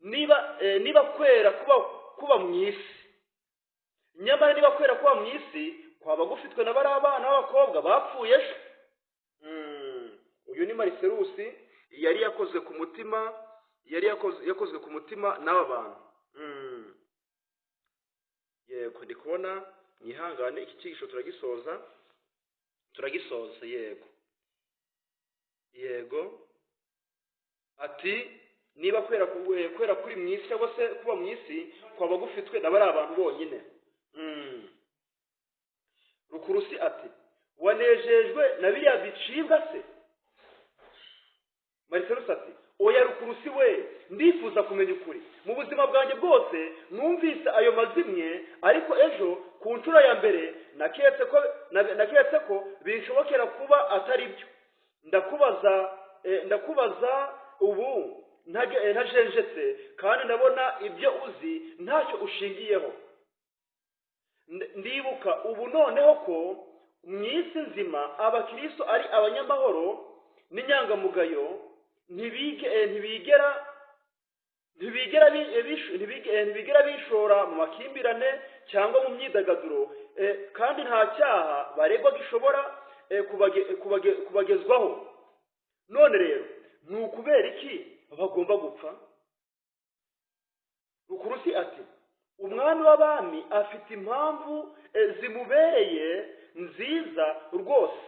niba kwera kuba mu isi, nyamara niba kwera kuba mu isi kwaba gufitwe na bariya bana b'abakobwa bapfuye ejo. Uyu ni Marcellus, yari yakozwe ku mutima, yari yakozwe ku mutima n'aba bantu. Yego, ndi kubona mwihangane, iki cyigisho turagisoza. Yego, ati niba kwera kuri mu isi, cyangwa se kuba mu isi kwaba gufitwe na bariya abantu bonyine. Rukurusi ati: "Wanejejwe na biriya bicibwa se?" Marcellus ati: "Oya Rukurusi we, ndifuza kumenya ukuri. Mu buzima bwanjye bwose numvise ayo mazimwe, ariko ejo ku nshuro ya mbere naketse ko binshobokera kuba atari byo. Ndakubaza ubu ntajenjetse, kandi ndabona ibyo uzi ntacyo ushingiyeho. Ndibuka ubu noneho ko mu isi nzima abakristo ari abanyamahoro n'inyangamugayo, ntibigera Ntibigera bishora mu makimbirane cyangwa mu myidagaduro, kandi nta cyaha baregwa gishobora kubagezwaho. None rero ni ukubera iki bagomba gupfa? Rukurusi ati: "Umwami w'abami afite impamvu zimubereye nziza rwose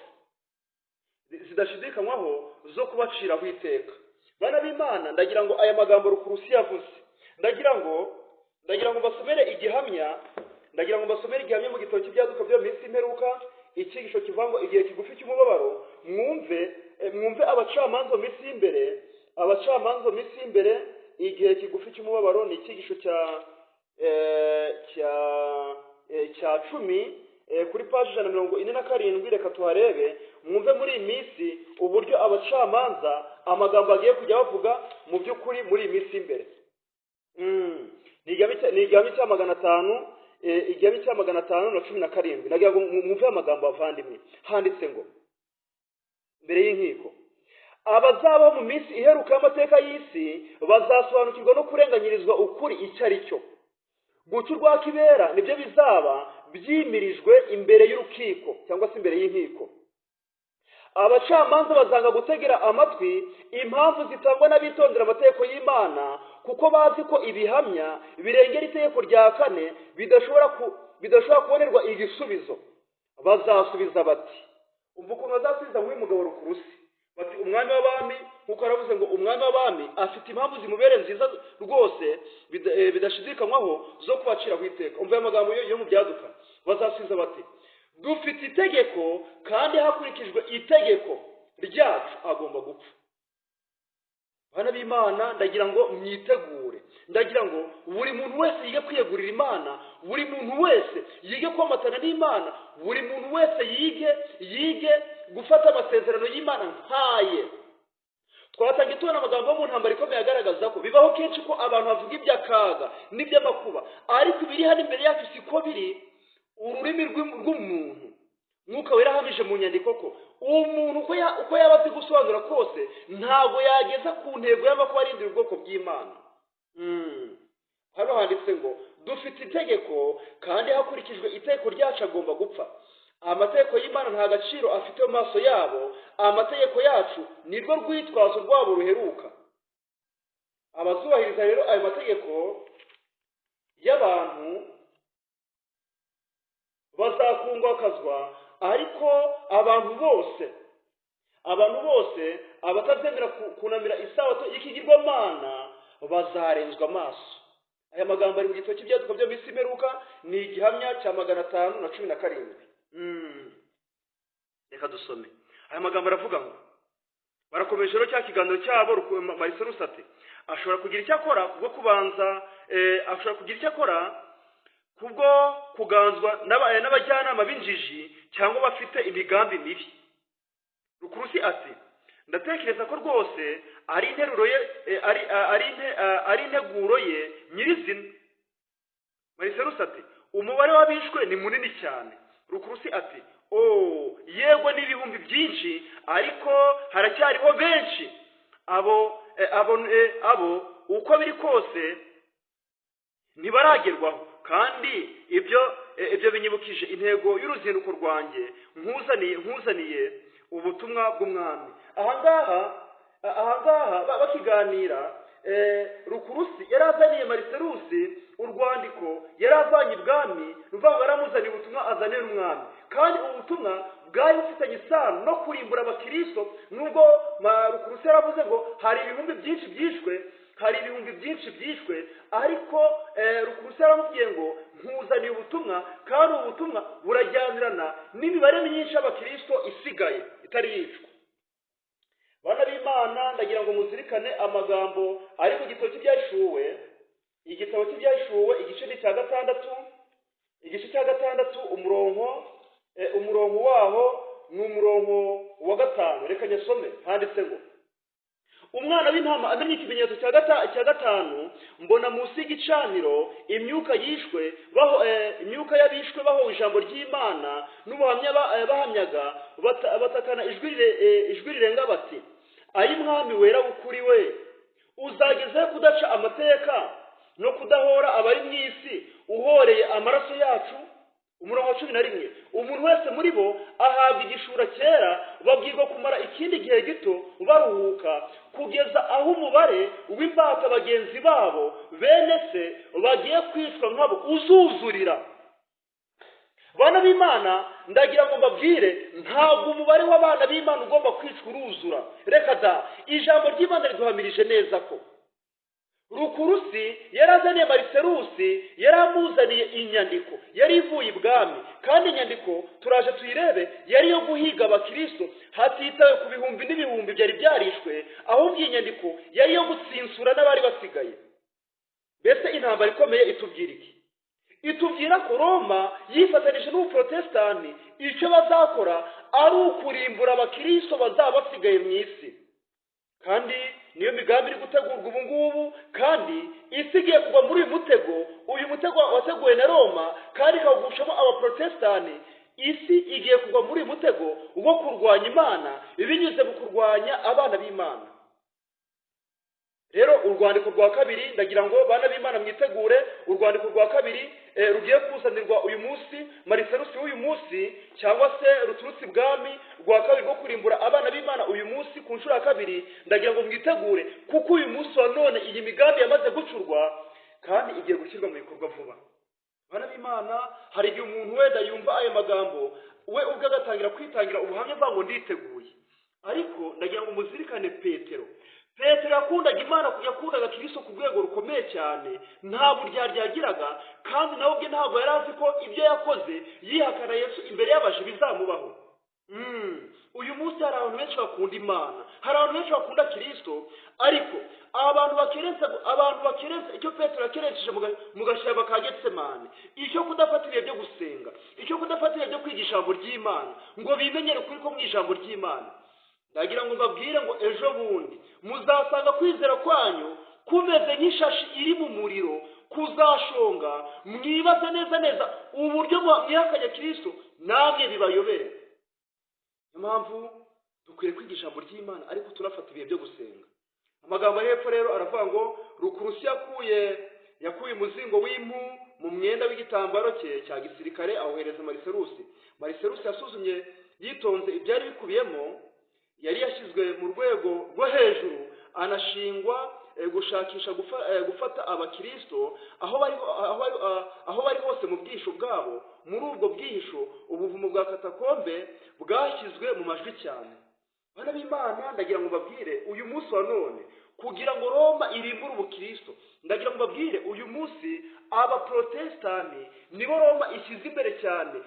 zidashidikanywaho zo kubaciraho iteka." Bana b'Imana, ndagira ngo aya magambo Rukurusi yavuze, ndagira ngo mbasomere igihamya, ndagira ngo mbasomere igihamya mu gitabo cy'Ibyaduka byo mu minsi y'imperuka, icyigisho kivuga ngo "Igihe kigufi cy'umubabaro". Mwumve abacamanza mu minsi y'imbere, abacamanza mu minsi y'imbere. Igihe kigufi cy'umubabaro ni icyigisho cya 10, kuri paji 147. Reka tuharebe, mwumve muri iyi minsi uburyo abacamanza amagambo bagiye kujya bavuga mu by'ukuri muri iyi minsi y'imbere. Ni igihame cya 500, igihame cya 517. Nagira ngo mwumve amagambo, bavandimwe. Handitse ngo: "Mbere y'inkiko, abazabaho mu minsi iheruka y'amateka y'isi bazasobanukirwa no kurenganyirizwa ukuri icyo ari cyo. Guca urwa kibera nibyo bizaba byimirijwe imbere y'urukiko cyangwa se imbere y'inkiko. Abacamanza bazanga gutegera amatwi impamvu zitangwa n'abitondera amategeko y'Imana, kuko bazi ko ibihamya birengera itegeko rya kane bidashobora kubonerwa igisubizo. Bazasubiza bati," umva ukuntu bazasubiza nk'uyu mugabo Rukurusi, bati: "Umwami w'abami, nk'uko yaravuze ngo umwami w'abami afite impamvu zimubereye nziza rwose bidashidikanywaho zo kubaciraho iteka." Umva aya magambo yo mu Byaduka. Bazasubiza bati: "Dufite itegeko, kandi hakurikijwe itegeko ryacu agomba gupfa." Bana b'Imana, ndagira ngo mwitegure. Ndagira ngo buri muntu wese yige kwiyegurira Imana, buri muntu wese yige komatana n'Imana, buri muntu wese yige gufata amasezerano y'Imana nkaye. Twatangiye tubona amagambo yo mu Ntambara Ikomeye agaragaza ko bibaho kenshi ko abantu bavuga iby'akaga n'iby'amakuba, ariko ibiri hano imbere yacu siko biri. Ururimi rw'umuntu, Mwuka Wera ahamije mu nyandiko ko umuntu uko yaba azi gusobanura kose, ntabwo yageza ku ntego y'amakuba arindira ubwoko bw'Imana. Hano handitse ngo: "Dufite itegeko, kandi hakurikijwe itegeko ryacu agomba gupfa." Amategeko y'Imana nta gaciro afite mu maso yabo. Amategeko yacu nirwo rwitwazo rwabo ruheruka. Abazubahiriza rero ayo mategeko y'abantu bazakungwakazwa, ariko abantu bose abatabyemera kunamira isabato y'ikigirwamana bazarenzwa amaso. Aya magambo ari mu gitabo cy'Ibyaduka byo mu minsi imperuka, ni igihamya cya 517. Reka dusome aya magambo. Aravuga ngo barakomeje rero cya kiganiro cyabo. Mariserus ati: "Ashobora kugira icyo akora kubwo kubanza, ashobora kugira icyo akora kubwo kuganzwa n'abajyanama b'injiji cyangwa bafite imigambi mibi." Rukurusi ati: "Ndatekereza ko rwose ari interuro ye, ari integuro ye nyirizina." Mariserus ati: "Umubare w'abishwe ni munini cyane." Rukurusi ati: "Oh, yego, ni ibihumbi byinshi, ariko haracyariho benshi. Abo uko biri kose ntibaragerwaho, kandi ibyo binyibukije intego y'uruzinduko rwanjye. Nkuzaniye ubutumwa bw'umwami." Ahangaha bakiganira, Rukurusi yari azaniye Mariserusi urwandiko yari avanye ibwami, ruvuga ngo yaramuzaniye ubutumwa azaniye n'umwami, kandi ubu butumwa bwari bufitanye isano no kurimbura abakristo. Nubwo Rukurusi yaravuze ngo hari ibihumbi byinshi byishwe, hari ibihumbi byinshi byishwe, ariko Rukurusi yaramubwiye ngo: "Nkuzaniye ubutumwa, kandi ubu butumwa burajyanirana n'imibare myinshi y'abakristo isigaye itari yicwa." Bana b'Imana, ndagira ngo muzirikane amagambo ari mu gitabo cy'Ibyahishuwe, igitabo cy'Ibyahishuwe, igice ni icya gatandatu, igice cya gatandatu, umurongo waho ni umurongo wa 5. Reka nyasome. Handitse ngo: "Umwana w'Intama amenye ikimenyetso cya gatanu, mbona munsi y'igicaniro imyuka y'abishwe bahowe ijambo ry'Imana n'ubuhamya bahamyaga, batakana ijwi rirenga bati: 'Ayi Mwami wera w'ukuri we, Uzagezeho kudaca amateka no kudahora abari mu isi uhoreye amaraso yacu? Umurongo wa 11, umuntu wese muri bo ahabwa igishura cyera, babwirwa kumara ikindi gihe gito baruhuka, kugeza aho umubare w'imbata bagenzi babo bene se bagiye kwicwa nkabo uzuzurira. Bana b'Imana, ndagira ngo mbabwire, ntabwo umubare w'abana b'Imana ugomba kwicwa uruzura. Reka da, ijambo ry'Imana riduhamirije neza ko Rukurusi yarazaniye Mariserusi, yaramuzaniye inyandiko yari ivuye ibwami, kandi inyandiko turaje tuyirebe yari yo guhiga abakristo hatitawe ku bihumbi n'ibihumbi byari byarishwe, ahubwo iyi nyandiko yari yo gutsinsura n'abari basigaye. Mbese intambara ikomeye itubwira iki? Itubwira ko Roma yifatanije n'ubuprotestani, icyo bazakora ari ukurimbura abakristo bazaba basigaye mu isi. Kandi niyo migambi iri gutegurwa ubu ngubu, kandi isi igiye kugwa muri uyu mutego, uyu mutego wateguwe na Roma kandi ikawugushamo abaprotestani. Isi igiye kugwa muri uyu mutego wo kurwanya Imana binyuze mu kurwanya abana b'Imana. Rero urwandiko rwa kabiri, ndagira ngo bana b'Imana mwitegure urwandiko rwa kabiri rugiye kuzanirwa uyu munsi Mariserusi w'uyu munsi, cyangwa se ruturutse ibwami, rwa kabiri rwo kurimbura abana b'Imana uyu munsi ku nshuro ya kabiri. Ndagira ngo mwitegure, kuko uyu munsi wa none iyi migambi yamaze gucurwa kandi igiye gushyirwa mu bikorwa vuba. Bana b'Imana, hari igihe umuntu wenda yumva aya magambo we ubwe agatangira kwitangira ubuhamya avuga ngo nditeguye, ariko ndagira ngo muzirikane Petero. Petero yakundaga Imana, yakundaga Kristo ku rwego rukomeye cyane, nta buryarya yagiraga, kandi nawe ubwe ntabwo yari azi ko ibyo yakoze yihakana Yesu imbere y'abaje bizamubaho. Uyu munsi hari abantu benshi bakunda Imana, hari abantu benshi bakunda Kristo, ariko abantu bakerensa icyo Petero yakerenseje mu gashyamba ka Getsemane, icyo kudafata ibihe byo gusenga, icyo kudafata ibihe byo kwiga ijambo ry'Imana ngo bimenyere ukuri ko mu ijambo ry'Imana. Ndagira ngo mbabwire ngo ejo bundi muzasanga kwizera kwanyu kumeze nk'ishashi iri mu muriro, kuzashonga, mwibaze neza neza uburyo mwihakanye Kristo, namwe bibayobere. Niyo mpamvu dukwiye kwiga ijambo ry'Imana, ariko turafata ibihe byo gusenga. Amagambo hepfo rero aravuga ngo Rukurusi yakuye umuzingo w'impu mu mwenda w'igitambaro cye cya gisirikare awohereza Mariserusi. Mariserusi yasuzumye yitonze ibyari bikubiyemo, yari yashyizwe mu rwego rwo hejuru, anashingwa gushakisha gufata abakristo aho bari hose mu bwihisho bwabo. Muri ubwo bwihisho ubuvumo bwa katakombe bwashyizwe mu majwi cyane. Bana b'Imana, ndagira ngo mbabwire uyu munsi wa none, kugira ngo Roma irimbure ubukristo, ndagira ngo mbabwire uyu munsi abaprotestani nibo Roma ishyize imbere cyane,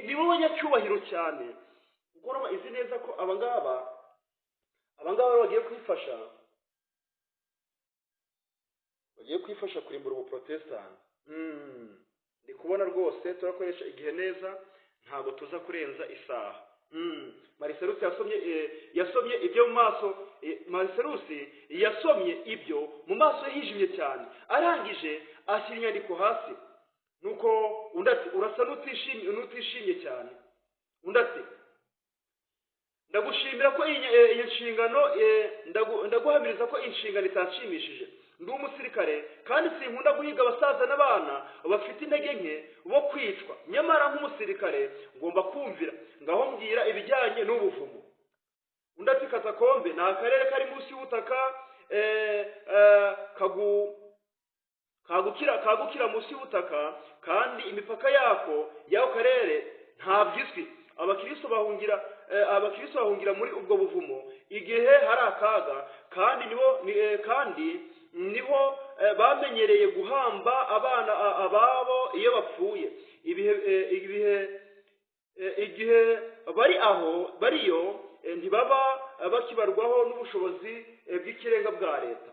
nibo banyacyubahiro cyane, kuko Roma izi neza ko abangaba bagiye kwifasha kurimbura ubuprotestani. Ndi kubona rwose turakoresha igihe neza, ntabwo tuza kurenza isaha. Mariserusi yasomye ibyo mu maso, Mariserusi yasomye ibyo mu maso hijimye cyane, arangije ashyira inyandiko hasi. Nuko undi ati urasa n'utishimye cyane. Undi ati ndagushimira ko iyi nshingano, ndaguhamiriza ko inshingano itanshimishije. Ndi umusirikare kandi sinkunda guhiga abasaza n'abana bafite intege nke bo kwicwa, nyamara nk'umusirikare ngomba kumvira. Ngaho mbwira ibijyanye n'ubuvumo. Undi ati katakombe ni akarere kari munsi y'ubutaka, kagukira munsi y'ubutaka, kandi imipaka yako y'ako karere ntabwo izwi. Abakristo bahungira muri ubwo buvumo igihe hari akaga, kandi niho bamenyereye guhamba abana ababo iyo bapfuye. Igihe bari aho bariyo ntibaba bakibarwaho n'ubushobozi bw'ikirenga bwa leta.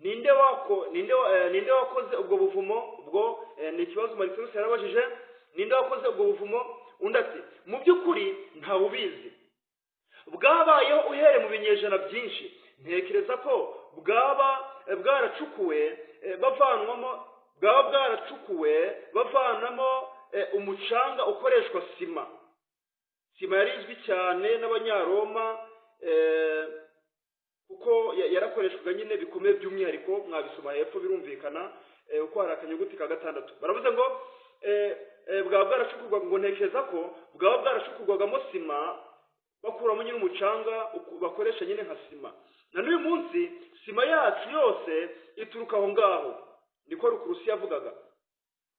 Ninde wakoze ubwo buvumo? Ubwo ni ikibazo Mariserusi yarabajije. Ninde wakoze ubwo buvumo? Undi ati mu by'ukuri ntawubizi, bwabayeho uhere mu binyejana byinshi, ntekereza ko bwaba bwaracukuwe bavanamo umucanga ukoreshwa sima. Sima yari izwi cyane n'abanyaroma, kuko Byakoreshwaga nyine bikomeye by'umwihariko. Mwabisoma hepfo, birumvikana uko hari akanyuguti ka gatandatu. Baravuze ngo bwaba bwaracukurwaga, ngo ntekereza ko bwaba bwaracukurwagamo sima, bakuramo nyine umucanga bakoresha nyine nka sima. Na n'uyu munsi sima yacu yose ituruka aho ngaho, niko Rukurusi yavugaga.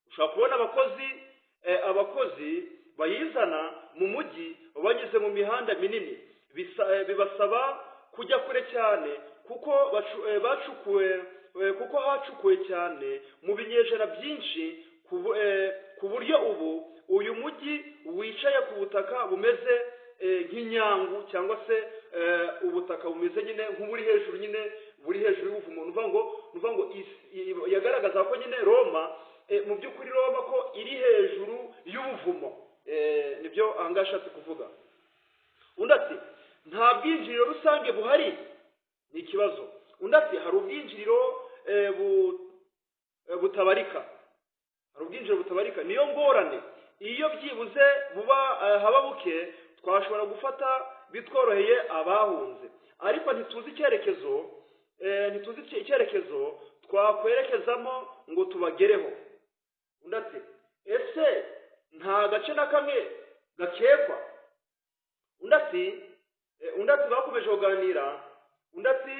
Ushobora kubona abakozi bayizana mu mujyi banyuze mu mihanda minini. Bibasaba kujya kure cyane kuko bacukuwe, kuko hacukuwe cyane mu binyejana byinshi, ku buryo ubu uyu mujyi wicaye ku butaka bumeze nk'inyangu, cyangwa se ubutaka bumeze nyine nk'uburi hejuru nyine, buri hejuru y'ubuvumo. Ni ukuvuga ngo yagaragaza ko nyine Roma, mu by'ukuri Roma ko iri hejuru y'ubuvumo. Nibyo ahangaha ashatse kuvuga. Undi ati: "Nta bwinjiriro rusange buhari?" Ni ikibazo. Undi ati: "Hari ubwinjiriro butabarika, hari ubwinjiriro butabarika, niyo ngorane. Iyo byibuze buba haba buke, twashobora gufata bitworoheye abahunze, ariko ntituzi icyerekezo twakwerekezamo ngo tubagereho." Undi ati: "Ese nta gace na kamwe gakekwa?" Undi ati, bakomeje kuganira, undi ati: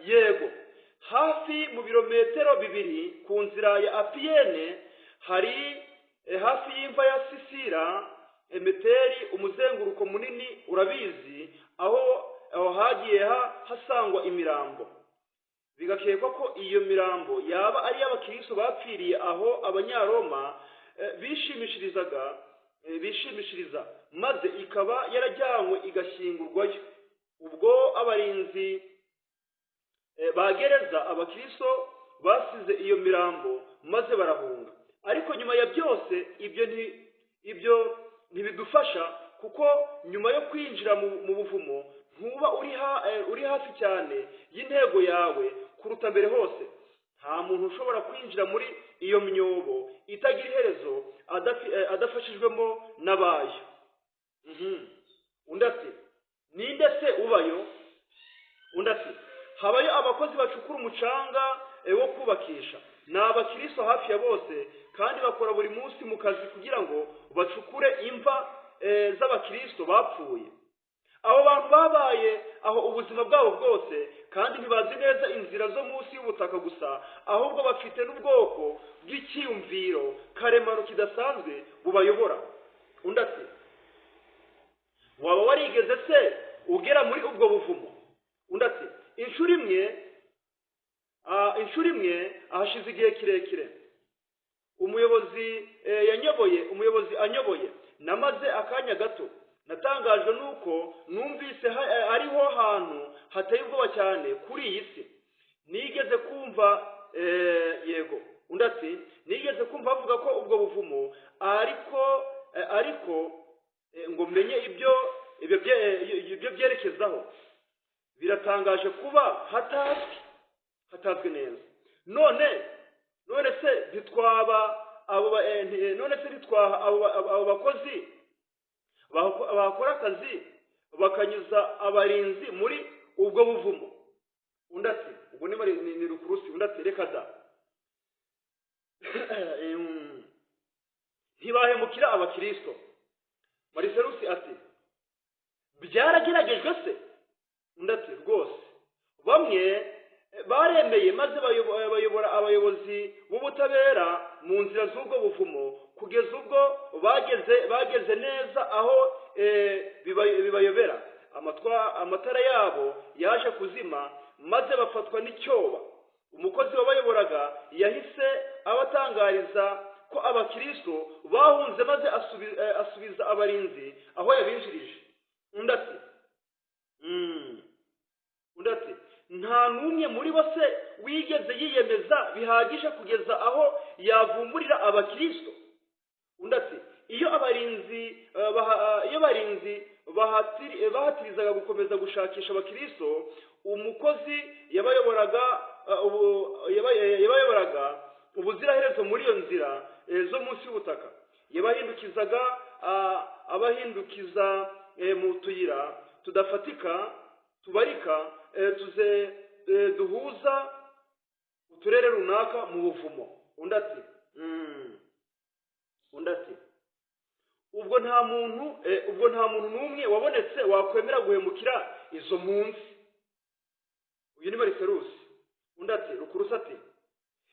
"Yego, hafi mu birometero 2 ku nzira ya Apiyene hari hafi y'imva ya Sisira Emeteri, umuzenguruko munini, urabizi, aho hagiye hasangwa imirambo, bigakekwa ko iyo mirambo yaba ari iy'abakristo bapfiriye aho Abanyaroma bishimishirizaga, bishimishiriza, maze ikaba yarajyanywe igashyingurwayo. Ubwo abarinzi ba gereza abakristo basize iyo mirambo maze barahunga. Ariko nyuma ya byose, ibyo ntibidufasha, kuko nyuma yo kwinjira mu buvumo ntuba uri hafi cyane y'intego yawe kuruta mbere hose. Nta muntu ushobora kwinjira muri iyo myobo itagira iherezo adafashijwemo n'abayo." Undi ati: "Ninde se ubayo?" Undi ati: "Habayo abakozi bacukura umucanga wo kubakisha. Ni abakristo hafi ya bose, kandi bakora buri munsi mu kazi kugira ngo bacukure imva z'abakristo bapfuye. Abo bantu babaye aho ubuzima bwabo bwose, kandi ntibazi neza inzira zo munsi y'ubutaka gusa, ahubwo bafite n'ubwoko bw'icyiyumviro karemano kidasanzwe bubayobora." Undi ati: "Waba warigeze se ugera muri ubwo buvumo?" Undi ati: "Inshuro imwe ahashize igihe kirekire. Umuyobozi yanyoboye, umuyobozi anyoboye, namaze akanya gato. Natangajwe nuko numvise ariho hantu hateye ubwoba cyane kuri iyi si nigeze kumva." Yego. Undi ati: "Nigeze kumva bavuga ko ubwo buvumo, ariko ngo menye ibyo byerekezaho. Biratangaje kuba hatazwi neza. None se ntitwaba abo ba- eh, nti- none se ntitwaha abo bakozi bakora akazi bakanyuza abarinzi muri ubwo buvumo?" Undi ati, ubwo ni Rukurusi. Undi ati: "Reka da, ntibahemukira abakristo." Mariserusi ati: "Byarageragejwe se?" Undi ati: "Rwose bamwe baremeye, maze bayobora abayobozi b'ubutabera mu nzira z'ubwo buvumo kugeza ubwo bageze neza aho bibayobera. Amatara yabo yaje kuzima, maze bafatwa n'icyoba. Umukozi wabayoboraga yahise abatangariza ko abakristo bahunze, maze asubiza abarinzi aho yabinjirije." Undi ati: "Nta n'umwe muri bo se wigeze yiyemeza bihagije kugeza aho yavumburira abakristo?" Undi ati: "Iyo abarinzi bahatirizaga gukomeza gushakisha abakristo, umukozi yabayoboraga ubuziraherezo muri iyo nzira zo munsi y'ubutaka. Yabahindukizaga, abahindukiza mu tuyira tudafatika tubarika, duhuza uturere runaka mu buvumo. Undi ati undi ati ubwo nta muntu n'umwe wabonetse wakwemera guhemukira izo mpunzi. Uyu ni Mariserusi. Undi ati, Rukurusi ati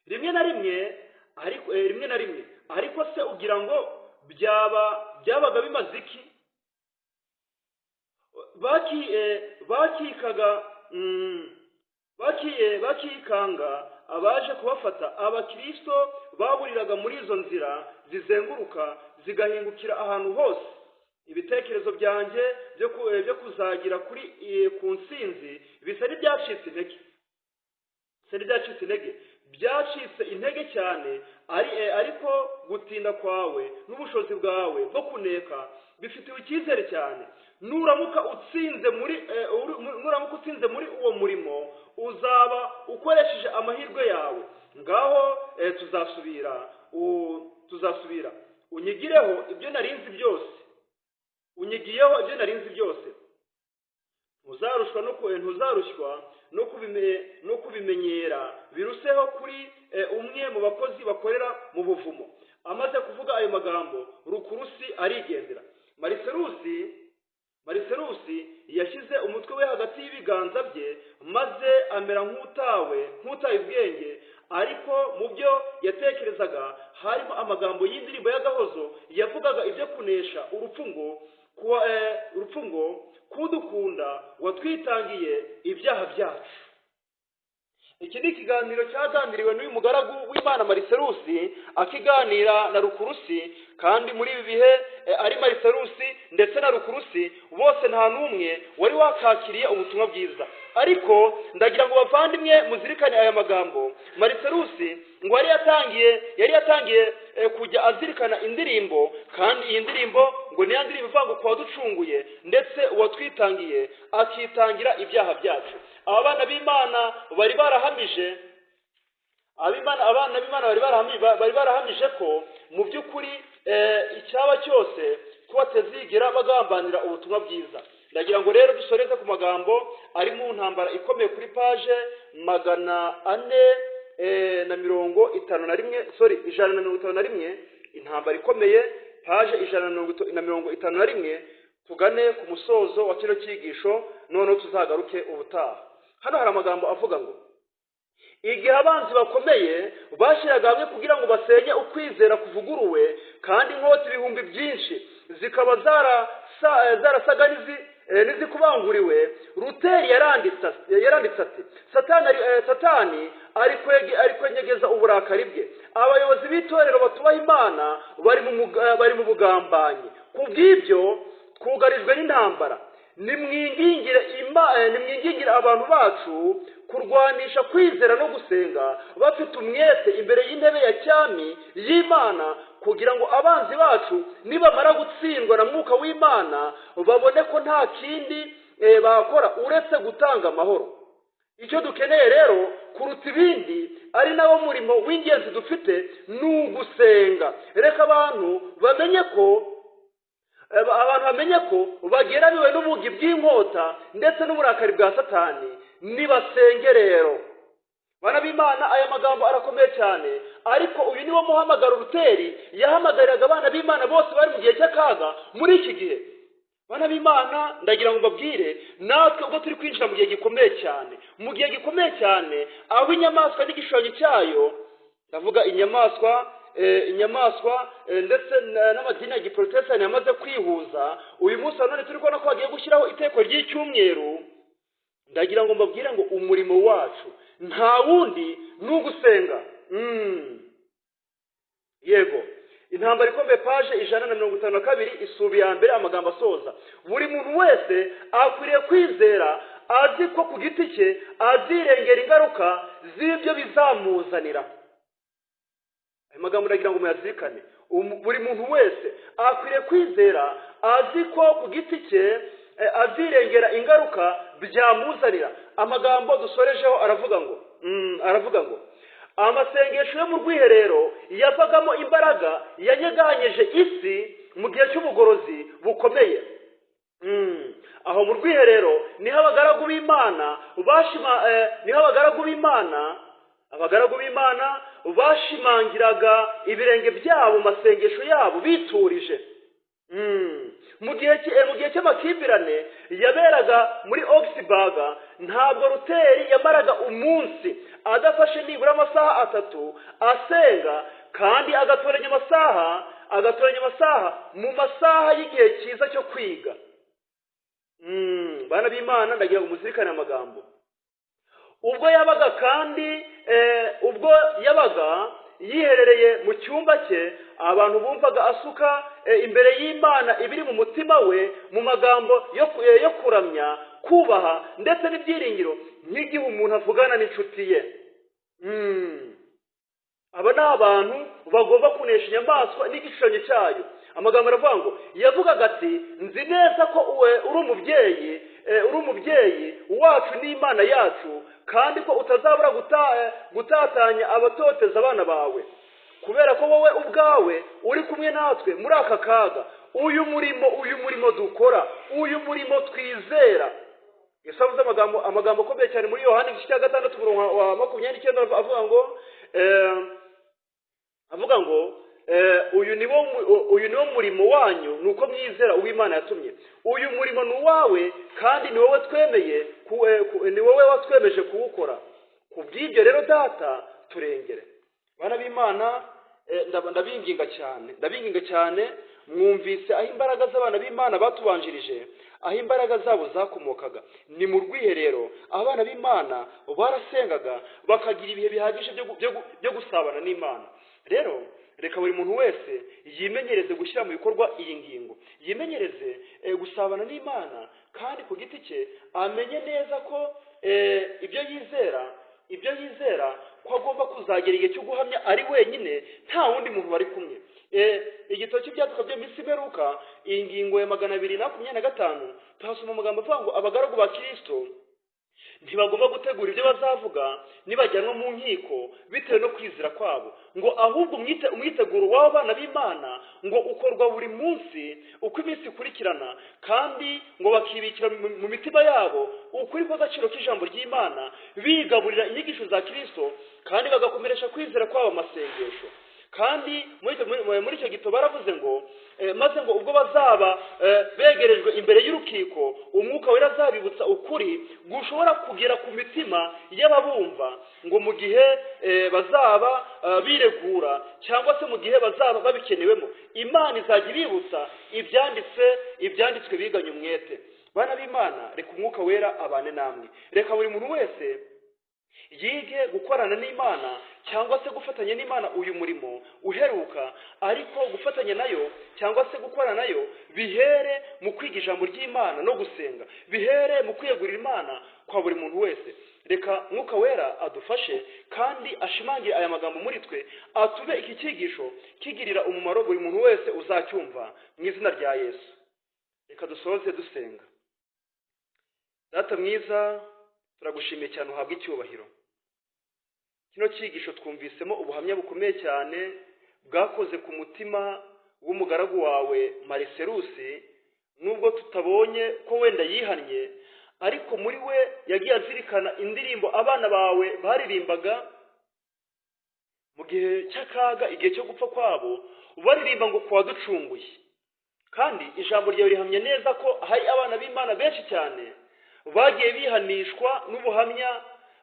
rimwe na rimwe, ariko rimwe na rimwe, ariko se ugira ngo byabaga bimaze iki? Bakikaga bakikanga abaje kubafata. Abakristo baburiraga muri izo nzira zizenguruka zigahingukira ahantu hose. Ibitekerezo byanjye byo kuzagira kuri ku nsinzi bisa n'ibyacitse intege, bisa n'ibyacitse intege, byacitse intege cyane. Ariko gutinda kwawe n'ubushobozi bwawe bwo kuneka bifitiwe icyizere cyane. Nuramuka utsinze muri uwo murimo, uzaba ukoresheje amahirwe yawe. Ngaho tuzasubira unyigireho ibyo narinzi byose, unyigiyeho ibyo narinzi byose. Ntuzarushywa no kubimenyera biruseho kuri umwe mu bakozi bakorera mu buvumo. Amaze kuvuga ayo magambo, Rukurusi arigendera. Mariserusi yashyize umutwe we hagati y'ibiganza bye, maze amera nk'utaye ubwenge. Ariko mu byo yatekerezaga harimo amagambo y'indirimbo y'agahozo yavugaga ibyo kunesha urupfu, ngo urupfu ngo kudukunda watwitangiye ibyaha byacu. Iki ni ikiganiro cyaganiriwe n'uyu mugaragu w'Imana Mariserusi akiganira na Rukurusi. Kandi muri ibi bihe ari Mariserusi ndetse na Rukurusi, bose nta n'umwe wari wakakiriye ubutumwa bwiza. Ariko ndagira ngo bavandimwe muzirikane aya magambo. Mariserusi ngo yari yatangiye kujya azirikana indirimbo, kandi iyi ndirimbo ngo niyo ndirimbo ivuga ngo kuwaducunguye ndetse uwatwitangiye akitangira ibyaha byacu. Aba bana b'Imana bari barahamije, abana b'Imana bari barahamije ko mu by'ukuri icyaba cyose ko batazigera bagambanira ubutumwa bwiza. Ndagira ngo rero dusoreze ku magambo ari mu ntambara ikomeye kuri page 451, sorry, 151. Intambara ikomeye, page 151. Tugane ku musozo wa kino cyigisho, noneho tuzagaruke ubutaha. Hano hari amagambo avuga ngo: igihe abanzi bakomeye bashyiraga hamwe kugira ngo basenye ukwizera kuvuguruwe, kandi inkota ibihumbi byinshi zikaba zarasaga n'izikubanguriwe, Ruteri yaranditse ati: "Satani ari kwenyegeza uburakari bwe. Abayobozi b'itorero batubaha Imana bari mu bugambanyi. Ku bw'ibyo twugarijwe n'intambara. Nimwingingire abantu bacu kurwanisha kwizera no gusenga bafite umwete imbere y'intebe ya cyami y'Imana, kugira ngo abanzi bacu nibamara gutsindwa na Mwuka w'Imana babone ko nta kindi bakora uretse gutanga amahoro. Icyo dukeneye rero kuruta ibindi, ari nawo murimo w'ingenzi dufite, ni ugusenga. Reka abantu bamenye ko bageramiwe n'ubugi bw'inkota ndetse n'uburakari bwa Satani. Nibasenge rero." Bana b'Imana, aya magambo arakomeye cyane, ariko uyu niwo muhamagaro Ruteri yahamagariraga abana b'Imana bose bari mu gihe cy'akaga muri iki gihe. Bana b'Imana, ndagira ngo mbabwire, natwe ubwo turi kwinjira mu gihe gikomeye cyane, mu gihe gikomeye cyane aho inyamaswa n'igishushanyo cyayo, ndavuga inyamaswa ndetse n'amadini ya giprotestani yamaze kwihuza, uyu munsi wa none turi kubona ko bagiye gushyiraho iteko ry'icyumweru. Ndagira ngo mbabwire ngo umurimo wacu nta wundi, ni ugusenga. Yego, intambara ikomeye, page 152, isubi ya mbere, amagambo asoza: buri muntu wese akwiriye kwizera azi ko ku giti cye azirengera ingaruka z'ibyo bizamuzanira. Ayo magambo ndagira ngo muyazirikane. Buri muntu wese akwiriye kwizera azi ko ku giti cye azirengera ingaruka byamuzanira. Amagambo dusorejeho aravuga ngo amasengesho yo mu rwiherero yavagamo imbaraga yanyeganyeje isi mu gihe cy'ubugorozi bukomeye. Aho mu rwiherero niho abagaragu b'Imana bashima, niho abagaragu b'Imana bashimangiraga ibirenge byabo mu masengesho yabo biturije. Mu gihe cy'amakimbirane yaberaga muri Augsburg, ntabwo Luteri yamaraga umunsi adafashe nibura amasaha 3 asenga, kandi agatoranya amasaha mu masaha y'igihe cyiza cyo kwiga. Bana b'Imana, ndagira ngo muzirikane amagambo. Ubwo yabaga kandi ubwo yabaga yiherereye mu cyumba cye, abantu bumvaga asuka imbere y'Imana ibiri mu mutima we mu magambo yo kuramya, kubaha ndetse n'ibyiringiro, nk'igihe umuntu avugana n'inshuti ye. Aba ni abantu bagomba kunesha inyamaswa n'igishushanyo cyayo. Amagambo aravuga ngo yavugaga ati nzi neza ko uri umubyeyi wacu n'Imana yacu, kandi ko utazabura gutatanya abatoteza abana bawe, kubera ko wowe ubwawe uri kumwe natwe muri aka kaga. Uyu murimo dukora, uyu murimo twizera. Yesu avuze amagambo akomeye cyane muri Yohana igice cya 6 umurongo wa 29, avuga ngo uyu niwo murimo wanyu, nuko mwizera uw'Imana yatumye. Uyu murimo ni uwawe, kandi ni wowe twemeye, ni wowe watwemeje kuwukora. Kubw'ibyo rero Data turengere. Bana b'Imana, ndabinginga cyane, mwumvise aho imbaraga z'abana b'Imana batubanjirije, aho imbaraga zabo zakomokaga. Ni mu rwiherero abana b'Imana barasengaga, bakagira ibihe bihagije byo gusabana n'Imana. Rero reka buri muntu wese yimenyereze gushyira mu bikorwa iyi ngingo, yimenyereze gusabana n'Imana, kandi ku giti cye amenye neza ko ibyo yizera ko agomba kuzagera igihe cyo guhamya ari wenyine, nta wundi muntu bari kumwe. Igitabo cy'ibyaduka byo minsi imeruka, iyi ngingo ya 225, tuhasoma amagambo avuga ngo abagaragu ba Kristo ntibagomba gutegura ibyo bazavuga nibajyanwa mu nkiko bitewe no kwizera kwabo, ngo ahubwo umwiteguro w'abana b'Imana ngo ukorwa buri munsi uko iminsi ikurikirana, kandi ngo bakibikira mu mitima yabo ukuri kw'agaciro k'ijambo ry'Imana, bigaburira inyigisho za Kristo, kandi bagakomeresha kwizera kwabo amasengesho. Kandi muri icyo gito baravuze ngo maze ngo ubwo bazaba begerejwe imbere y'urukiko, umwuka wera azabibutsa ukuri gushobora kugera ku mitima y'ababumva, ngo mu gihe bazaba biregura cyangwa se mu gihe bazaba babikenewemo, Imana izajya ibibutsa ibyanditswe biganye umwete. Bana b'Imana, reka umwuka wera abane namwe. Reka buri muntu wese yige gukorana n'Imana cyangwa se gufatanya n'Imana uyu murimo uheruka, ariko gufatanya nayo cyangwa se gukorana nayo bihere mu kwiga ijambo ry'Imana no gusenga, bihere mu kwiyegurira Imana kwa buri muntu wese. Reka mwuka wera adufashe kandi ashimangire aya magambo muri twe, atube iki cyigisho kigirira umumaro buri muntu wese uzacyumva, mu izina rya Yesu. Reka dusoze dusenga. Data mwiza, turagushimiye cyane, uhabwe icyubahiro. Kino cyigisho twumvisemo ubuhamya bukomeye cyane bwakoze ku mutima w'umugaragu wawe Mariserusi, nubwo tutabonye ko wenda yihannye, ariko muri we yagiye azirikana indirimbo abana bawe baririmbaga mu gihe cy'akaga, igihe cyo gupfa kwabo, baririmba ngo kuwaducunguye. Kandi ijambo ryawe rihamya neza ko hari abana b'Imana benshi cyane bagiye bihanishwa n'ubuhamya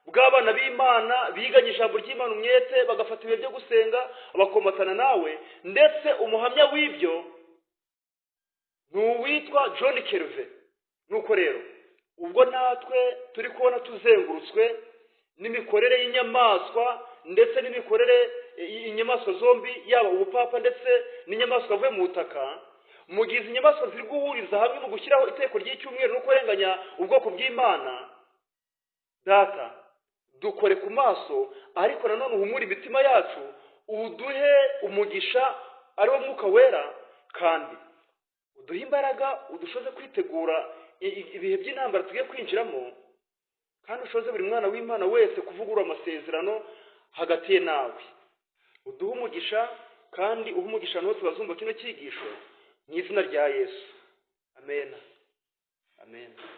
bw'abana b'Imana biganye ijambo ry'Imana umwete, bagafata ibihe byo gusenga, bakomatana nawe. Ndetse umuhamya w'ibyo ni uwitwa John Kelve. Nuko rero ubwo natwe turi kubona tuzengurutswe n'imikorere y'inyamaswa, ndetse n'imikorere inyamaswa zombi, yaba ubupapa ndetse n'inyamaswa avuye mu butaka, mu gihe izi nyamaswa ziri guhuriza hamwe mu gushyiraho iteko ry'icyumweru no kurenganya ubwoko bw'Imana, Data dukore ku maso, ariko nanone uhumure imitima yacu, uduhe umugisha ari wo mwuka wera, kandi uduhe imbaraga, udushoze kwitegura ibihe by'intambara tugiye kwinjiramo, kandi ushoze buri mwana w'Imana wese kuvugurura amasezerano hagati ye nawe. Uduhe umugisha, kandi uhe umugisha hose bazumva kino cyigisho, mu izina rya Yesu. Amen. Amen.